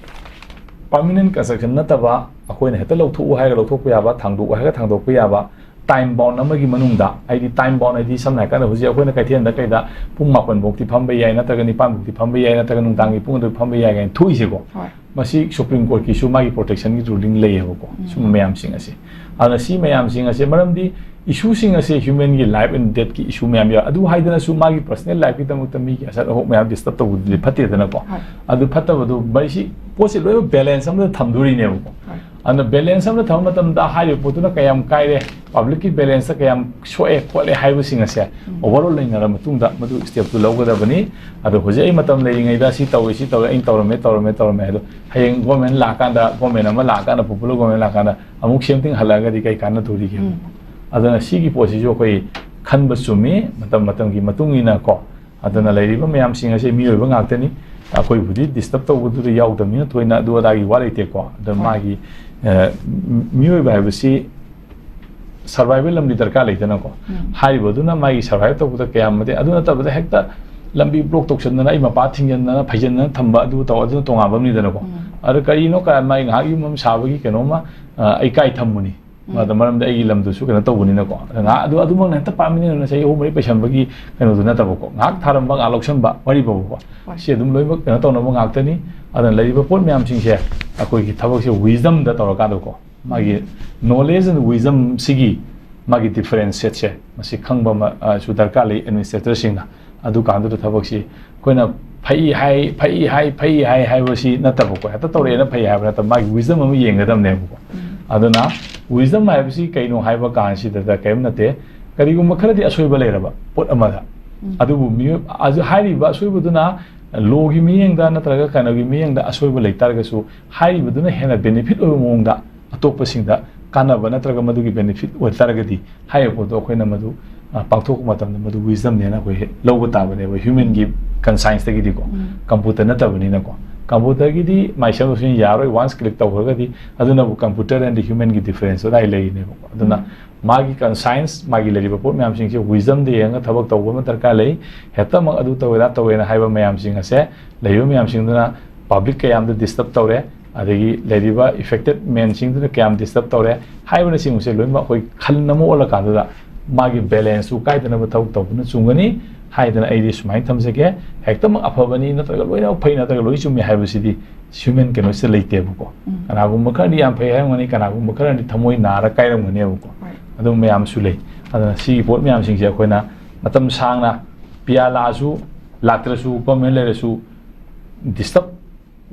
ꯄꯔꯃꯤꯅꯦꯟ ꯀꯟꯁꯇ꯭ꯔꯛꯁꯟ ꯅꯠꯇꯕ, ꯑꯩꯈꯣꯏꯅ ꯍꯦꯛꯇ ꯂꯧꯊꯣꯛꯎ ꯍꯥꯏꯔꯒ ꯂꯧꯊꯣꯛꯄ ꯌꯥꯕ, ꯊꯥꯡꯗꯣꯛꯎ ꯍꯥꯏꯔꯒ ꯊꯥꯡꯗꯣꯛꯄ ꯌꯥꯕ, ꯇꯥꯏꯝ ꯕꯥꯎꯟ ꯑꯃꯒꯤ ꯃꯅꯨꯡꯗ, ꯍꯥꯏꯗꯤ ꯇꯥꯏꯝ ꯕꯥꯎꯟ ꯍꯥꯏꯗꯤ ꯁꯝꯅ ꯍꯥꯏꯔꯀꯥꯟꯗ ꯍꯧꯖꯤꯛ ꯑꯩꯈꯣꯏꯅ ꯀꯩꯊꯦꯜꯗ ꯀꯩꯗ ꯄꯨꯡ ꯃꯥꯄꯟ ꯐꯥꯎꯗꯤ ꯐꯝꯕ ꯌꯥꯏ, ꯅꯠꯇ꯭ꯔꯒ ꯅꯤꯄꯥꯟ ꯐꯥꯎꯗꯤ ꯐꯝꯕ ꯌꯥꯏ, ꯅꯠꯇ꯭ꯔꯒ ꯅꯨꯡꯗꯥꯡꯒꯤ ꯄꯨꯡ ꯑꯗꯨ ꯐꯝꯕ ꯌꯥꯏ ꯀꯥꯏꯅ ꯊꯣꯛꯏꯁꯦꯀꯣ꯫ ꯍꯣꯏ꯫ ꯃꯁꯤ ꯁꯨꯄ꯭ꯔꯤꯝ ꯀꯣꯔꯠꯀꯤꯁꯨ ꯃꯥꯒꯤ ꯄ꯭ꯔꯣꯇꯦꯛꯁꯟꯒꯤ ꯔꯨꯂꯤꯡ ꯂꯩꯌꯦꯕꯀꯣ꯫ ꯎꯝ꯫ ꯁꯨꯝꯕ ꯃꯌꯥꯝꯁꯤꯡ ꯑꯁꯦ, ꯑꯗꯨꯅ ꯁꯤ ꯃꯌꯥꯝꯁꯤꯡ ꯑꯁꯦ, ꯃꯔꯝꯗꯤ ꯏꯁꯨꯁꯤꯡ ꯑꯁꯦ ꯍ꯭ꯌꯨꯃꯦꯟꯒꯤ ꯂꯥꯏꯐ ꯑꯦꯟ ꯗꯦꯠꯀꯤ ꯏꯁꯨ ꯃꯌꯥꯝ ꯌꯥꯎ, ꯑꯗꯨ ꯍꯥꯏꯗꯅꯁꯨ ꯃꯥꯒꯤ ꯄꯔꯁꯅꯦꯜ ꯂꯥꯏꯐꯀꯤꯗꯃꯛꯇ ꯃꯤꯒꯤ ꯑꯁꯠ ꯑꯍꯣꯛ ꯃꯌꯥꯝ ꯗꯤꯁꯇꯔꯕ ꯇꯧꯕꯗꯨꯗꯤ ꯐꯠꯇꯦꯗꯅꯀꯣ꯫ ꯍꯣꯏ꯫ ꯑꯗꯨ ꯐꯠꯇꯕꯗꯨ ꯃꯩꯁꯤ, ꯄꯣꯠꯁꯤ ꯂꯣꯏꯅꯃꯛ ꯕꯦꯂꯦꯟꯁ ꯑꯃꯗ ꯊꯝꯗꯣꯔꯤꯅꯦꯕꯀꯣ꯫ ꯍꯣꯏ꯫ ꯑꯗꯨꯅ ꯕꯦꯂꯦꯟꯁ ꯑꯃꯗ ꯊꯝꯕ ꯃꯇꯝꯗ ꯍꯥꯏꯔꯤꯕ ꯄꯣꯠꯇꯨꯅ ꯀꯌꯥꯝ ꯀꯥꯏꯔꯦ, ꯄꯕ꯭ꯂꯤꯛꯀꯤ ꯕꯦꯂꯦꯟꯁꯇ ꯀꯌꯥꯝ ꯁꯣꯛꯑꯦ ꯈꯣꯠꯂꯦ ꯍꯥꯏꯕꯁꯤꯡ ꯑꯁꯦ ꯎꯝ꯫ ꯑꯣꯚꯔꯑꯣꯜ ꯂꯩꯅꯔ ꯃꯇꯨꯡꯗ ꯃꯗꯨ ꯁ꯭ꯇꯦꯞꯇꯨ ꯂꯧꯒꯗꯕꯅꯤ꯫ ꯑꯗꯣ ꯍꯧꯖꯤꯛ ꯑꯩ ꯃꯇꯝ ꯂꯩꯔꯤꯉꯩꯗ ꯁꯤ ꯇꯧꯏ, ꯁꯤ ꯇꯧꯏ, ꯑꯩꯅ ꯇꯧꯔꯝꯃꯦ, ꯇꯧꯔꯝꯃꯦ, ꯇꯧꯔꯝꯃꯦ ꯍꯥꯏꯗꯣ ꯍꯌꯦꯡ ꯒꯣꯔꯃꯦꯟ ꯂꯥꯛꯀꯥꯟꯗ, ꯒꯣꯔꯃꯦꯟ ꯑꯃ ꯂꯥꯛꯀꯥꯟꯗ, ꯄꯣꯄꯨꯂꯔ ꯒꯣꯔꯃꯦꯟ ꯂꯥꯛꯀꯥꯟꯗ ꯑꯃꯨꯛ ꯁꯦꯝ ꯊꯤꯡ ꯍꯜꯂꯛꯑꯒꯗꯤ ꯀꯩ ꯀꯥꯟꯅꯗꯣꯔꯤꯒꯦ? ꯎꯝ꯫ ꯑꯗꯨꯅ ꯁꯤꯒꯤ ꯄꯣꯠꯁꯤꯁꯨ ꯑꯩꯈꯣꯏ ꯈꯟꯕ ꯆꯨꯝꯃꯤ, ꯃꯇꯝ ꯃꯇꯝꯒꯤ ꯃꯇꯨꯡ ꯏꯟꯅ ꯀꯣ꯫ ꯑꯗꯨꯅ ꯂꯩꯔꯤꯕ ꯃꯌꯥꯝꯁꯤꯡ ꯑꯁꯦ ꯃꯤꯑꯣꯏꯕ ꯉꯥꯛꯇꯅꯤ꯫ ꯑꯩꯈꯣꯏꯕꯨꯗꯤ ꯗꯤꯁꯇꯔꯕ ꯇꯧꯕꯗꯨꯗ ꯌꯥꯎꯗꯕꯅꯤꯅ ꯊꯣꯏꯅ ꯑꯗꯨ ꯑꯗꯥꯒꯤ ꯋꯥ ꯂꯩꯇꯦꯀꯣ꯫ ꯑꯗ ꯍꯣꯏ꯫ ꯃꯥꯒꯤ, ꯑ, ꯃꯤꯑꯣꯏꯕ ꯍꯥꯏꯕꯁꯤ ꯁꯔꯚꯥꯏꯕꯦꯜ ꯑꯃꯗꯤ ꯗꯔꯀꯥꯔ ꯂꯩꯗꯅꯀꯣ꯫ ꯎꯝ꯫ ꯍꯥꯏꯔꯤꯕꯗꯨꯅ ꯃꯥꯒꯤ ꯁꯔꯚꯥꯏꯕ ꯇꯧꯕꯗ ꯀꯌꯥꯝ ꯃꯇꯦꯡ, ꯑꯗꯨ ꯅꯠꯇꯕꯗ ꯍꯦꯛꯇ ꯂꯝꯕꯤ ꯕ꯭ꯂꯣꯛ ꯇꯧꯁꯟꯗꯅ, ꯑꯩ ꯃꯄꯥ ꯊꯤꯡꯖꯤꯟꯗꯅ, ꯐꯩꯖꯟꯗꯅ ꯊꯝꯕ ꯑꯗꯨ ꯇꯧ, ꯑꯗꯨꯅ ꯇꯣꯉꯥꯟꯕ ꯑꯃꯅꯤꯗꯅꯀꯣ꯫ ꯎꯝ꯫ ꯑꯗ ꯀꯔꯤꯅꯣ ꯀ-, ꯃꯥꯒꯤ ꯉꯥꯏꯍꯥꯛ ꯌꯨꯝ ꯑꯃ ꯁꯥꯕꯒꯤ ꯀꯩꯅꯣꯝꯃ, ꯑ, ꯑꯩ ꯀꯥꯏ ꯊꯝꯃꯨꯅꯤ? ꯎꯝ꯫ ꯑꯗ ꯃꯔꯝꯗꯤ ꯑꯩꯒꯤ ꯂꯝꯗꯨꯁꯨ ꯀꯩꯅꯣ ꯇꯧꯕꯅꯤꯅꯀꯣ꯫ ꯑꯗ ꯉꯥꯏꯍꯥꯛ ꯑꯗꯨ, ꯑꯗꯨꯃꯛꯅ ꯍꯦꯛꯇ ꯄꯥꯝꯃꯤꯟꯅꯅ ꯆꯍꯤ ꯑꯍꯨꯝ ꯃꯔꯤ ꯄꯩꯁꯟꯕꯒꯤ ꯀꯩꯅꯣꯗꯨ ꯅꯠꯇꯕꯀꯣ꯫ ꯉꯥꯏꯍꯥꯛ ꯊꯥꯔꯝꯕ, ꯉꯥꯏꯍꯥꯛ ꯂꯧꯁꯟꯕ, ꯋꯥꯔꯤ ꯐꯥꯎꯕꯀꯣ꯫ ꯍꯣꯏ꯫ ꯁꯤ ꯑꯗꯨꯝ ꯂꯣꯏꯅꯃꯛ ꯀꯩꯅꯣ ꯇꯧꯅꯕ ꯉꯥꯛꯇꯅꯤ꯫ ꯑꯗꯨꯅ ꯂꯩꯔꯤꯕ ꯄꯣꯠ ꯃꯌꯥꯝꯁꯤꯡꯁꯦ ꯑꯩꯈꯣꯏꯒꯤ ꯊꯕꯛꯁꯦ wisdom ꯗ ꯇꯧꯔꯀꯥꯟꯗꯀꯣ, ꯃꯥꯒꯤ knowledge and wisdom ꯁꯤꯒꯤ ꯃꯥꯒꯤ difference ꯁꯦ ꯃꯁꯤ ꯈꯪꯕ ꯑꯃ, ꯑ, ꯁꯨ ꯗꯔꯀꯥꯔ ꯂꯩ ꯑꯦꯗꯃꯤꯅꯤꯁꯇ꯭ꯔꯦꯇꯔꯁꯤꯡꯅ꯫ ꯑꯗꯨꯀꯥꯟꯗꯨꯗ ꯊꯕꯛꯁꯤ ꯑꯩꯈꯣꯏꯅ ꯐꯩ ꯍꯥꯏ, ꯐꯩ ꯍꯥꯏ, ꯐꯩ ꯍꯥꯏ ꯍꯥꯏꯕꯁꯤ ꯅꯠꯇꯕꯀꯣ, ꯍꯦꯛꯇ ꯇꯧꯔꯛꯑꯦꯅ ꯐꯩ ꯍꯥꯏꯕ ꯅꯠꯇꯕ, ꯃꯥꯒꯤ wisdom ꯑꯃ ꯌꯦꯡꯒꯗꯕꯅꯦꯕꯀꯣ꯫ ꯎꯝ꯫ ꯑꯗꯨꯅ wisdom ꯍꯥꯏꯕꯁꯤ ꯀꯩꯅꯣ ꯍꯥꯏꯕ ꯀꯥꯟꯁꯤꯗ ꯀꯔꯤꯝ ꯅꯠꯇꯦ, ꯀꯔꯤꯒꯨꯝꯕ ꯈꯔꯗꯤ ꯑꯁꯣꯏꯕ ꯂꯩꯔꯕ ꯄꯣꯠ ꯑꯃꯗ, ꯎꯝ꯫ ꯑꯗꯨꯕꯨ ꯃꯤꯑꯣꯏ-, ꯑꯗꯨ ꯍꯥꯏꯔꯤꯕ ꯑꯁꯣꯏꯕꯗꯨꯅ ꯂꯣꯒꯤ ꯃꯤꯠꯌꯦꯡꯗ ꯅꯠꯇ꯭ꯔꯒ ꯀꯩꯅꯣꯒꯤ ꯃꯤꯠꯌꯦꯡꯗ ꯑꯁꯣꯏꯕ ꯂꯩ ꯇꯥꯔꯒꯁꯨ, ꯍꯥꯏꯔꯤꯕꯗꯨꯅ ꯍꯦꯟꯅ ꯕꯦꯅꯤꯐꯤꯠ ꯑꯣꯏꯕ ꯃꯑꯣꯡꯗ ꯑꯇꯣꯞꯄꯁꯤꯡꯗ ꯀꯥꯟꯅꯕ ꯅꯠꯇ꯭ꯔꯒ ꯃꯗꯨꯒꯤ ꯕꯦꯅꯤꯐꯤꯠ ꯑꯣꯏ ꯇꯥꯔꯒꯗꯤ, ꯍꯥꯏꯔꯤꯕ ꯄꯣꯠꯇꯣ ꯑꯩꯈꯣꯏꯅ ꯃꯗꯨ, ꯑ, ꯄꯥꯡꯊꯣꯛꯄ ꯃꯇꯝꯗ ꯃꯗꯨ wisdomꯅꯦꯅ ꯑꯩꯈꯣꯏ ꯂꯧꯕ ꯇꯥꯕꯅꯦꯕ, humanꯒꯤ conscienceꯇꯒꯤꯗꯤꯀꯣ꯫ ꯎꯝ. Computer ꯅꯠꯇꯕꯅꯤꯅꯀꯣ꯫ Computerꯒꯤꯗꯤ ꯃꯥꯏꯁꯦꯝ ꯂꯧꯁꯤꯟ ꯌꯥꯔꯣꯏ, once click ꯇꯧꯈ꯭ꯔꯒꯗꯤ꯫ ꯑꯗꯨꯅꯕꯨ computer and humanꯒꯤ differenceꯇꯣ ꯑꯗꯥꯏ ꯂꯩꯔꯤꯅꯦꯕꯀꯣ꯫ ꯑꯗꯨꯅ ꯎꯝ. ꯃꯥꯒꯤ conscience, ꯃꯥꯒꯤ ꯂꯩꯔꯤꯕ ꯄꯣꯠ ꯃꯌꯥꯝꯁꯤꯡꯁꯦ wisdomꯗ ꯌꯦꯡꯉꯒ ꯊꯕꯛ ꯇꯧꯕ ꯑꯃ ꯗꯔꯀꯥꯔ ꯂꯩ꯫ ꯍꯦꯛꯇꯃꯛ ꯑꯗꯨ ꯇꯧꯋꯦ, ꯑꯗꯥ ꯇꯧꯋꯦꯅ ꯍꯥꯏꯕ ꯃꯌꯥꯝꯁꯤꯡ ꯑꯁꯦ, ꯂꯩꯔꯤꯕ ꯃꯌꯥꯝꯁꯤꯡꯗꯨꯅ public ꯀꯌꯥꯝꯗ disturb ꯇꯧꯔꯦ, ꯑꯗꯒꯤ ꯂꯩꯔꯤꯕ affected manꯁꯤꯡꯗꯨꯅ ꯀꯌꯥꯝ disturb ꯇꯧꯔꯦ ꯍꯥꯏꯕꯅꯆꯤꯡꯕꯁꯦ ꯂꯣꯏꯅꯃꯛ ꯑꯩꯈꯣꯏ ꯈꯜ ꯑꯃ ꯑꯣꯜꯂꯀꯥꯟꯗꯨꯗ ꯃꯥꯒꯤ balanceꯇꯨ ꯀꯥꯏꯗꯅꯕ ꯊꯕꯛ ꯇꯧꯕꯅ ꯆꯨꯝꯒꯅꯤ ꯍꯥꯏꯗꯅ ꯑꯩꯗꯤ ꯁꯨꯃꯥꯏꯅ ꯊꯝꯖꯒꯦ꯫ ꯍꯦꯛꯇꯃꯛ ꯑꯐꯕꯅꯤ ꯅꯠꯇ꯭ꯔꯒ ꯂꯣꯏꯅꯃꯛ ꯐꯩ ꯅꯠꯇ꯭ꯔꯒ ꯂꯣꯏ ꯆꯨꯝꯃꯤ ꯍꯥꯏꯕꯁꯤꯗꯤ human ꯀꯩꯅꯣꯁꯤꯗ ꯂꯩꯇꯦꯕꯀꯣ꯫ ꯎꯝ. ꯀꯅꯥꯒꯨꯝꯕ ꯈꯔꯗꯤ ꯌꯥꯝ ꯐꯩ ꯍꯥꯏꯔꯝꯒꯅꯤ, ꯀꯅꯥꯒꯨꯝꯕ ꯈꯔꯗꯤ ꯊꯃꯣꯏ ꯅꯥꯔ ꯀꯥꯏꯔꯝꯒꯅꯦꯕꯀꯣ꯫ ꯍꯣꯏ. ꯑꯗꯨꯝꯕ ꯃꯌꯥꯝꯁꯨ ꯂꯩ꯫ ꯑꯗꯨꯅ ꯁꯤꯒꯤ ꯄꯣꯠ ꯃꯌꯥꯝꯁꯤꯡꯁꯦ ꯑꯩꯈꯣꯏꯅ ꯃꯇꯝ ꯁꯥꯡꯅ ꯄꯤꯌꯥ ꯂꯥꯛꯑꯁꯨ, ꯂꯥꯛꯇ꯭ꯔꯁꯨ, government ꯂꯩꯔꯁꯨ disturb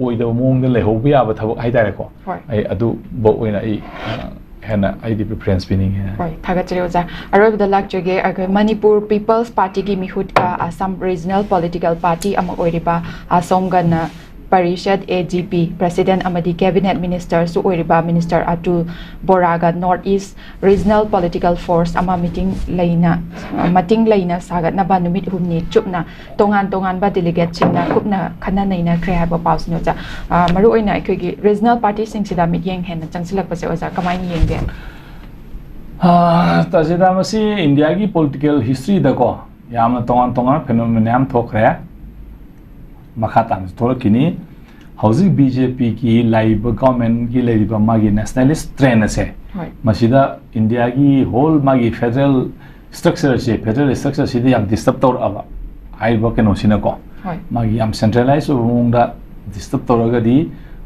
ꯑꯣꯏꯗꯕ ꯃꯑꯣꯡꯗ ꯂꯩꯍꯧꯕ ꯌꯥꯕ ꯊꯕꯛ ꯍꯥꯏꯇꯥꯔꯦꯀꯣ꯫ ꯍꯣꯏ. ꯑꯩ ꯑꯗꯨꯕ ꯑꯣꯏꯅ ꯑꯩ, ꯑ, ꯍꯦꯟꯅ ꯑꯩꯗꯤ preference ꯄꯤꯅꯤꯡꯉꯦ꯫ ꯍꯣꯏ, ꯊꯥꯒꯠꯆꯔꯤ ꯑꯣꯖꯥ꯫ ꯑꯔꯣꯏꯕꯗ ꯂꯥꯛꯆꯒꯦ, ꯑꯩꯈꯣꯏ Manipur People's Partyꯒꯤ ꯃꯤꯍꯨꯠꯀ Assam Regional Political Party ꯑꯃ ꯑꯣꯏꯔꯤꯕ ꯑꯁꯣꯝ ꯒꯅ ꯄꯔꯤꯁꯠ, AGP, President ꯑꯃꯗꯤ Cabinet Ministerꯁꯨ ꯑꯣꯏꯔꯤꯕ Minister ꯑꯇꯨꯜ ꯕꯣꯔꯥꯒ North East Regional Political Force ꯑꯃ meeting ꯂꯩꯅ, ꯃꯇꯤꯡ ꯂꯩꯅ ꯁꯥꯒꯠꯅꯕ ꯅꯨꯃꯤꯠ ꯍꯨꯝꯅꯤ ꯆꯨꯞꯅ ꯇꯣꯉꯥꯟ ꯇꯣꯉꯥꯟꯕ delegateꯁꯤꯡꯅ ꯀꯨꯞꯅ ꯈꯟꯅ ꯅꯩꯅꯈ꯭ꯔꯦ ꯍꯥꯏꯕ ꯄꯥꯎꯁꯤꯅꯤ ꯑꯣꯖꯥ꯫ ꯑ, ꯃꯔꯨꯑꯣꯏꯅ ꯑꯩꯈꯣꯏꯒꯤ regional partyꯁꯤꯡꯁꯤꯗ ꯃꯤꯠꯌꯦꯡ ꯍꯦꯟꯅ ꯆꯪꯁꯤꯜꯂꯛꯄꯁꯦ ꯑꯣꯖꯥ ꯀꯃꯥꯏꯅ ꯌꯦꯡꯒꯦ? ꯑ, ꯇꯥꯖꯤꯗꯥ, ꯃꯁꯤ ꯏꯟꯗꯤꯌꯥꯒꯤ political historyꯗꯀꯣ ꯌꯥꯝꯅ ꯇꯣꯉꯥꯟ ꯇꯣꯉꯥꯟꯕ phenomenon ꯃꯌꯥꯝ ꯊꯣꯛꯈ꯭ꯔꯦ꯫ ꯃꯈꯥ ꯇꯥꯅꯁꯨ ꯊꯣꯛꯂꯛꯈꯤꯅꯤ꯫ ꯍꯧꯖꯤꯛ BJPꯒꯤ ꯂꯩꯔꯤꯕ governmentꯀꯤ ꯂꯩꯔꯤꯕ ꯃꯥꯒꯤ nationalist trend ꯑꯁꯦ, ꯍꯣꯏ. ꯃꯁꯤꯗ ꯏꯟꯗꯤꯌꯥꯒꯤ whole ꯃꯥꯒꯤ federal structureꯁꯦ, federal structureꯁꯤꯗ ꯌꯥꯝ disturb ꯇꯧꯔꯛꯑꯕ ꯍꯥꯏꯔꯤꯕ ꯀꯩꯅꯣꯁꯤꯅꯀꯣ꯫ ꯍꯣꯏ. ꯃꯥꯒꯤ ꯌꯥꯝ centralize ꯑꯣꯏꯕ ꯃꯑꯣꯡꯗ disturb ꯇꯧꯔꯒꯗꯤ,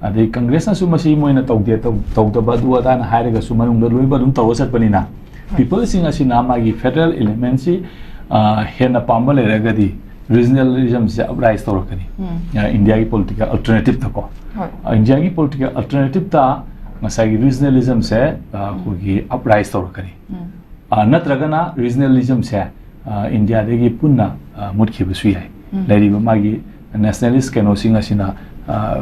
ꯑꯗꯩ Congressꯅꯁꯨ ꯃꯁꯤ ꯃꯣꯏꯅ ꯇꯧꯗꯦ, ꯇꯧ-, ꯇꯧꯗꯕ ꯑꯗꯨ ꯑꯗꯥꯅ ꯍꯥꯏꯔꯒꯁꯨ ꯃꯅꯨꯡꯗ ꯂꯣꯏꯕ ꯑꯗꯨꯝ ꯇꯧꯔ ꯆꯠꯄꯅꯤꯅ, ꯍꯣꯏ. peopleꯁꯤꯡ ꯑꯁꯤꯅ ꯃꯥꯒꯤ federal elementꯁꯤ, ꯑ, ꯍꯦꯟꯅ ꯄꯥꯝꯕ ꯂꯩꯔꯒꯗꯤ regionalismꯁꯦ uprise ꯇꯧꯔꯛꯀꯅꯤ꯫ ꯎꯝ. ꯑ, ꯏꯟꯗꯤꯌꯥꯒꯤ political alternativeꯇꯀꯣ꯫ ꯍꯣꯏ. ꯑ, ꯏꯟꯗꯤꯌꯥꯒꯤ political alternativeꯇ ꯉꯁꯥꯏꯒꯤ regionalismꯁꯦ, ꯑ, ꯑꯩꯈꯣꯏꯒꯤ uprise ꯇꯧꯔꯛꯀꯅꯤ꯫ ꯎꯝ. ꯑ, ꯅꯠꯇ꯭ꯔꯒꯅ regionalismꯁꯦ, ꯑ, ꯏꯟꯗꯤꯌꯥꯗꯒꯤ ꯄꯨꯟꯅ, ꯑ, ꯃꯨꯠꯈꯤꯕꯁꯨ ꯌꯥꯏ꯫ ꯎꯝ. ꯂꯩꯔꯤꯕ ꯃꯥꯒꯤ nationalist ꯀꯩꯅꯣꯁꯤꯡ ꯑꯁꯤꯅ, ꯑ,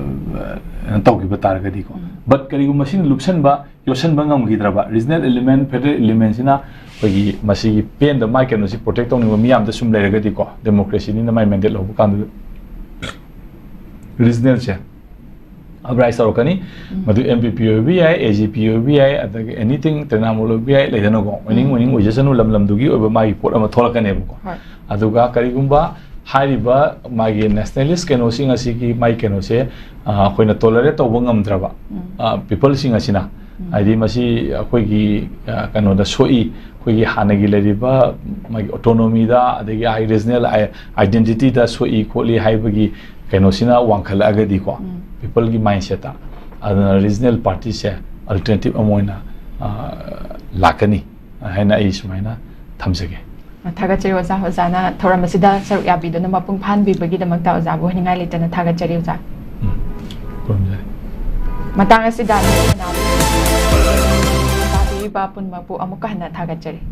ꯀꯩꯅꯣ ꯇꯧꯈꯤꯕ ꯇꯥꯔꯒꯗꯤꯀꯣ꯫ ꯎꯝ. But ꯀꯔꯤꯒꯨꯝꯕ ꯁꯤꯅ ꯂꯨꯞꯁꯟꯕ, ꯌꯣꯠꯁꯟꯕ ꯉꯝꯈꯤꯗ꯭ꯔꯕ, regional element, federal elementꯁꯤꯅ ꯑꯩꯈꯣꯏꯒꯤ ꯃꯁꯤꯒꯤ ꯄꯦꯟꯗ ꯃꯥꯏ ꯀꯩꯅꯣꯁꯤ ꯄ꯭ꯔꯣꯇꯦꯛ ꯇꯧꯅꯤꯡꯕ ꯃꯤ ꯌꯥꯝꯗ ꯁꯨꯝ ꯂꯩꯔꯒꯗꯤꯀꯣ, ꯗꯦꯃꯣꯀ꯭ꯔꯦꯁꯤꯅꯤꯅ ꯃꯥꯏ ꯃꯦꯟꯗꯦꯠ ꯂꯧꯕ ꯀꯥꯟꯗ ꯔꯤꯖꯅꯦꯜꯁꯦ ꯑꯞꯔꯥꯏꯁ ꯇꯧꯔꯛꯀꯅꯤ꯫ ꯃꯗꯨ ꯑꯦꯝ ꯄꯤ ꯄꯤ ꯑꯣꯏꯕ ꯌꯥꯏ, ꯑꯦ ꯖꯤ ꯄꯤ ꯑꯣꯏꯕ ꯌꯥꯏ, ꯑꯗꯒꯤ ꯑꯦꯅꯤꯊꯤꯡ ꯇ꯭ꯔꯤꯅꯥꯃꯨꯜ ꯑꯣꯏꯕ ꯌꯥꯏ, ꯂꯩꯗꯅꯀꯣ, ꯑꯣꯏꯅꯤꯡ ꯑꯣꯏꯅꯤꯡ ꯑꯣꯏꯖꯁꯅꯨ, ꯂꯝ ꯂꯝꯗꯨꯒꯤ ꯑꯣꯏꯕ ꯃꯥꯒꯤ ꯄꯣꯠ ꯑꯃ ꯊꯣꯛꯂꯛꯀꯅꯦꯕꯀꯣ꯫ ꯑꯗꯨꯒ ꯀꯔꯤꯒꯨꯝꯕ ꯍꯥꯏꯔꯤꯕ ꯃꯥꯒꯤ ꯅꯦꯁꯅꯦꯂꯤꯁ ꯀꯩꯅꯣꯁꯤꯡ ꯑꯁꯤꯒꯤ ꯃꯥꯒꯤ ꯀꯩꯅꯣꯁꯦ, ꯑ, ꯑꯩꯈꯣꯏꯅ ꯇꯣꯂꯔꯦꯠ ꯇꯧꯕ ꯉꯝꯗ꯭ꯔꯕ, ꯎꯝ꯫ ꯑ, ꯄꯤꯄꯜꯁꯤꯡ ꯑꯁꯤꯅ, ꯎꯝ꯫ ꯍꯥꯏꯗꯤ ꯃꯁꯤ ꯑꯩꯈꯣꯏꯒꯤ, ꯑ, ꯀꯩꯅꯣꯗ ꯁꯣꯛꯏ, ꯑꯩꯈꯣꯏꯒꯤ ꯍꯥꯟꯅꯒꯤ ꯂꯩꯔꯤꯕ ꯃꯥꯒꯤ ꯑꯣꯇꯣꯅꯣꯃꯤꯗ, ꯑꯗꯒꯤ ꯑꯥꯏ-, ꯔꯤꯖꯅꯦꯜ ꯑꯥꯏ-, ꯑꯥꯏꯗꯦꯟꯇꯤꯇꯤꯗ ꯁꯣꯛꯏ ꯈꯣꯠꯂꯤ ꯍꯥꯏꯕꯒꯤ ꯀꯩꯅꯣꯁꯤꯅ ꯋꯥꯡꯈꯠꯂꯛꯑꯒꯗꯤꯀꯣ, ꯎꯝ꯫ ꯄꯤꯄꯜꯒꯤ ꯃꯥꯏꯟꯁꯦꯠꯇ, ꯑꯗꯨꯅ ꯔꯤꯖꯅꯦꯜ ꯄꯥꯔꯇꯤꯁꯦ ꯑꯜꯇꯔꯅꯦꯇꯤꯞ ꯑꯃ ꯑꯣꯏꯅ, ꯑ, ꯂꯥꯛꯀꯅꯤ ꯍꯥꯏꯅ ꯑꯩ ꯁꯨꯃꯥꯏꯅ ꯊꯝꯖꯒꯦ꯫ ꯊꯥꯒꯠꯆꯔꯤ ꯑꯣꯖꯥ, ꯑꯣꯖꯥꯅ ꯊꯧꯔꯝ ꯑꯁꯤꯗ ꯁꯔꯨꯛ ꯌꯥꯕꯤꯗꯨꯅ ꯃꯄꯨꯡ ꯐꯥꯍꯟꯕꯤꯕꯒꯤꯗꯃꯛꯇ ꯑꯣꯖꯥꯕꯨ ꯍꯥꯏꯅꯤꯡꯉꯥꯏ ꯂꯩꯇꯅ ꯊꯥꯒꯠꯆꯔꯤ ꯑꯣꯖꯥ꯫ ꯎꯝ, ꯈꯨꯔꯨꯝꯖꯔꯤ꯫ ꯃꯇꯥꯡ ꯑꯁꯤꯗ ꯇꯥꯕꯤꯔꯤꯕ ꯄꯨꯝꯅꯃꯛꯄꯨ ꯑꯃꯨꯛꯀ ꯍꯟꯅ ꯊꯥꯒꯠꯆꯔꯤ꯫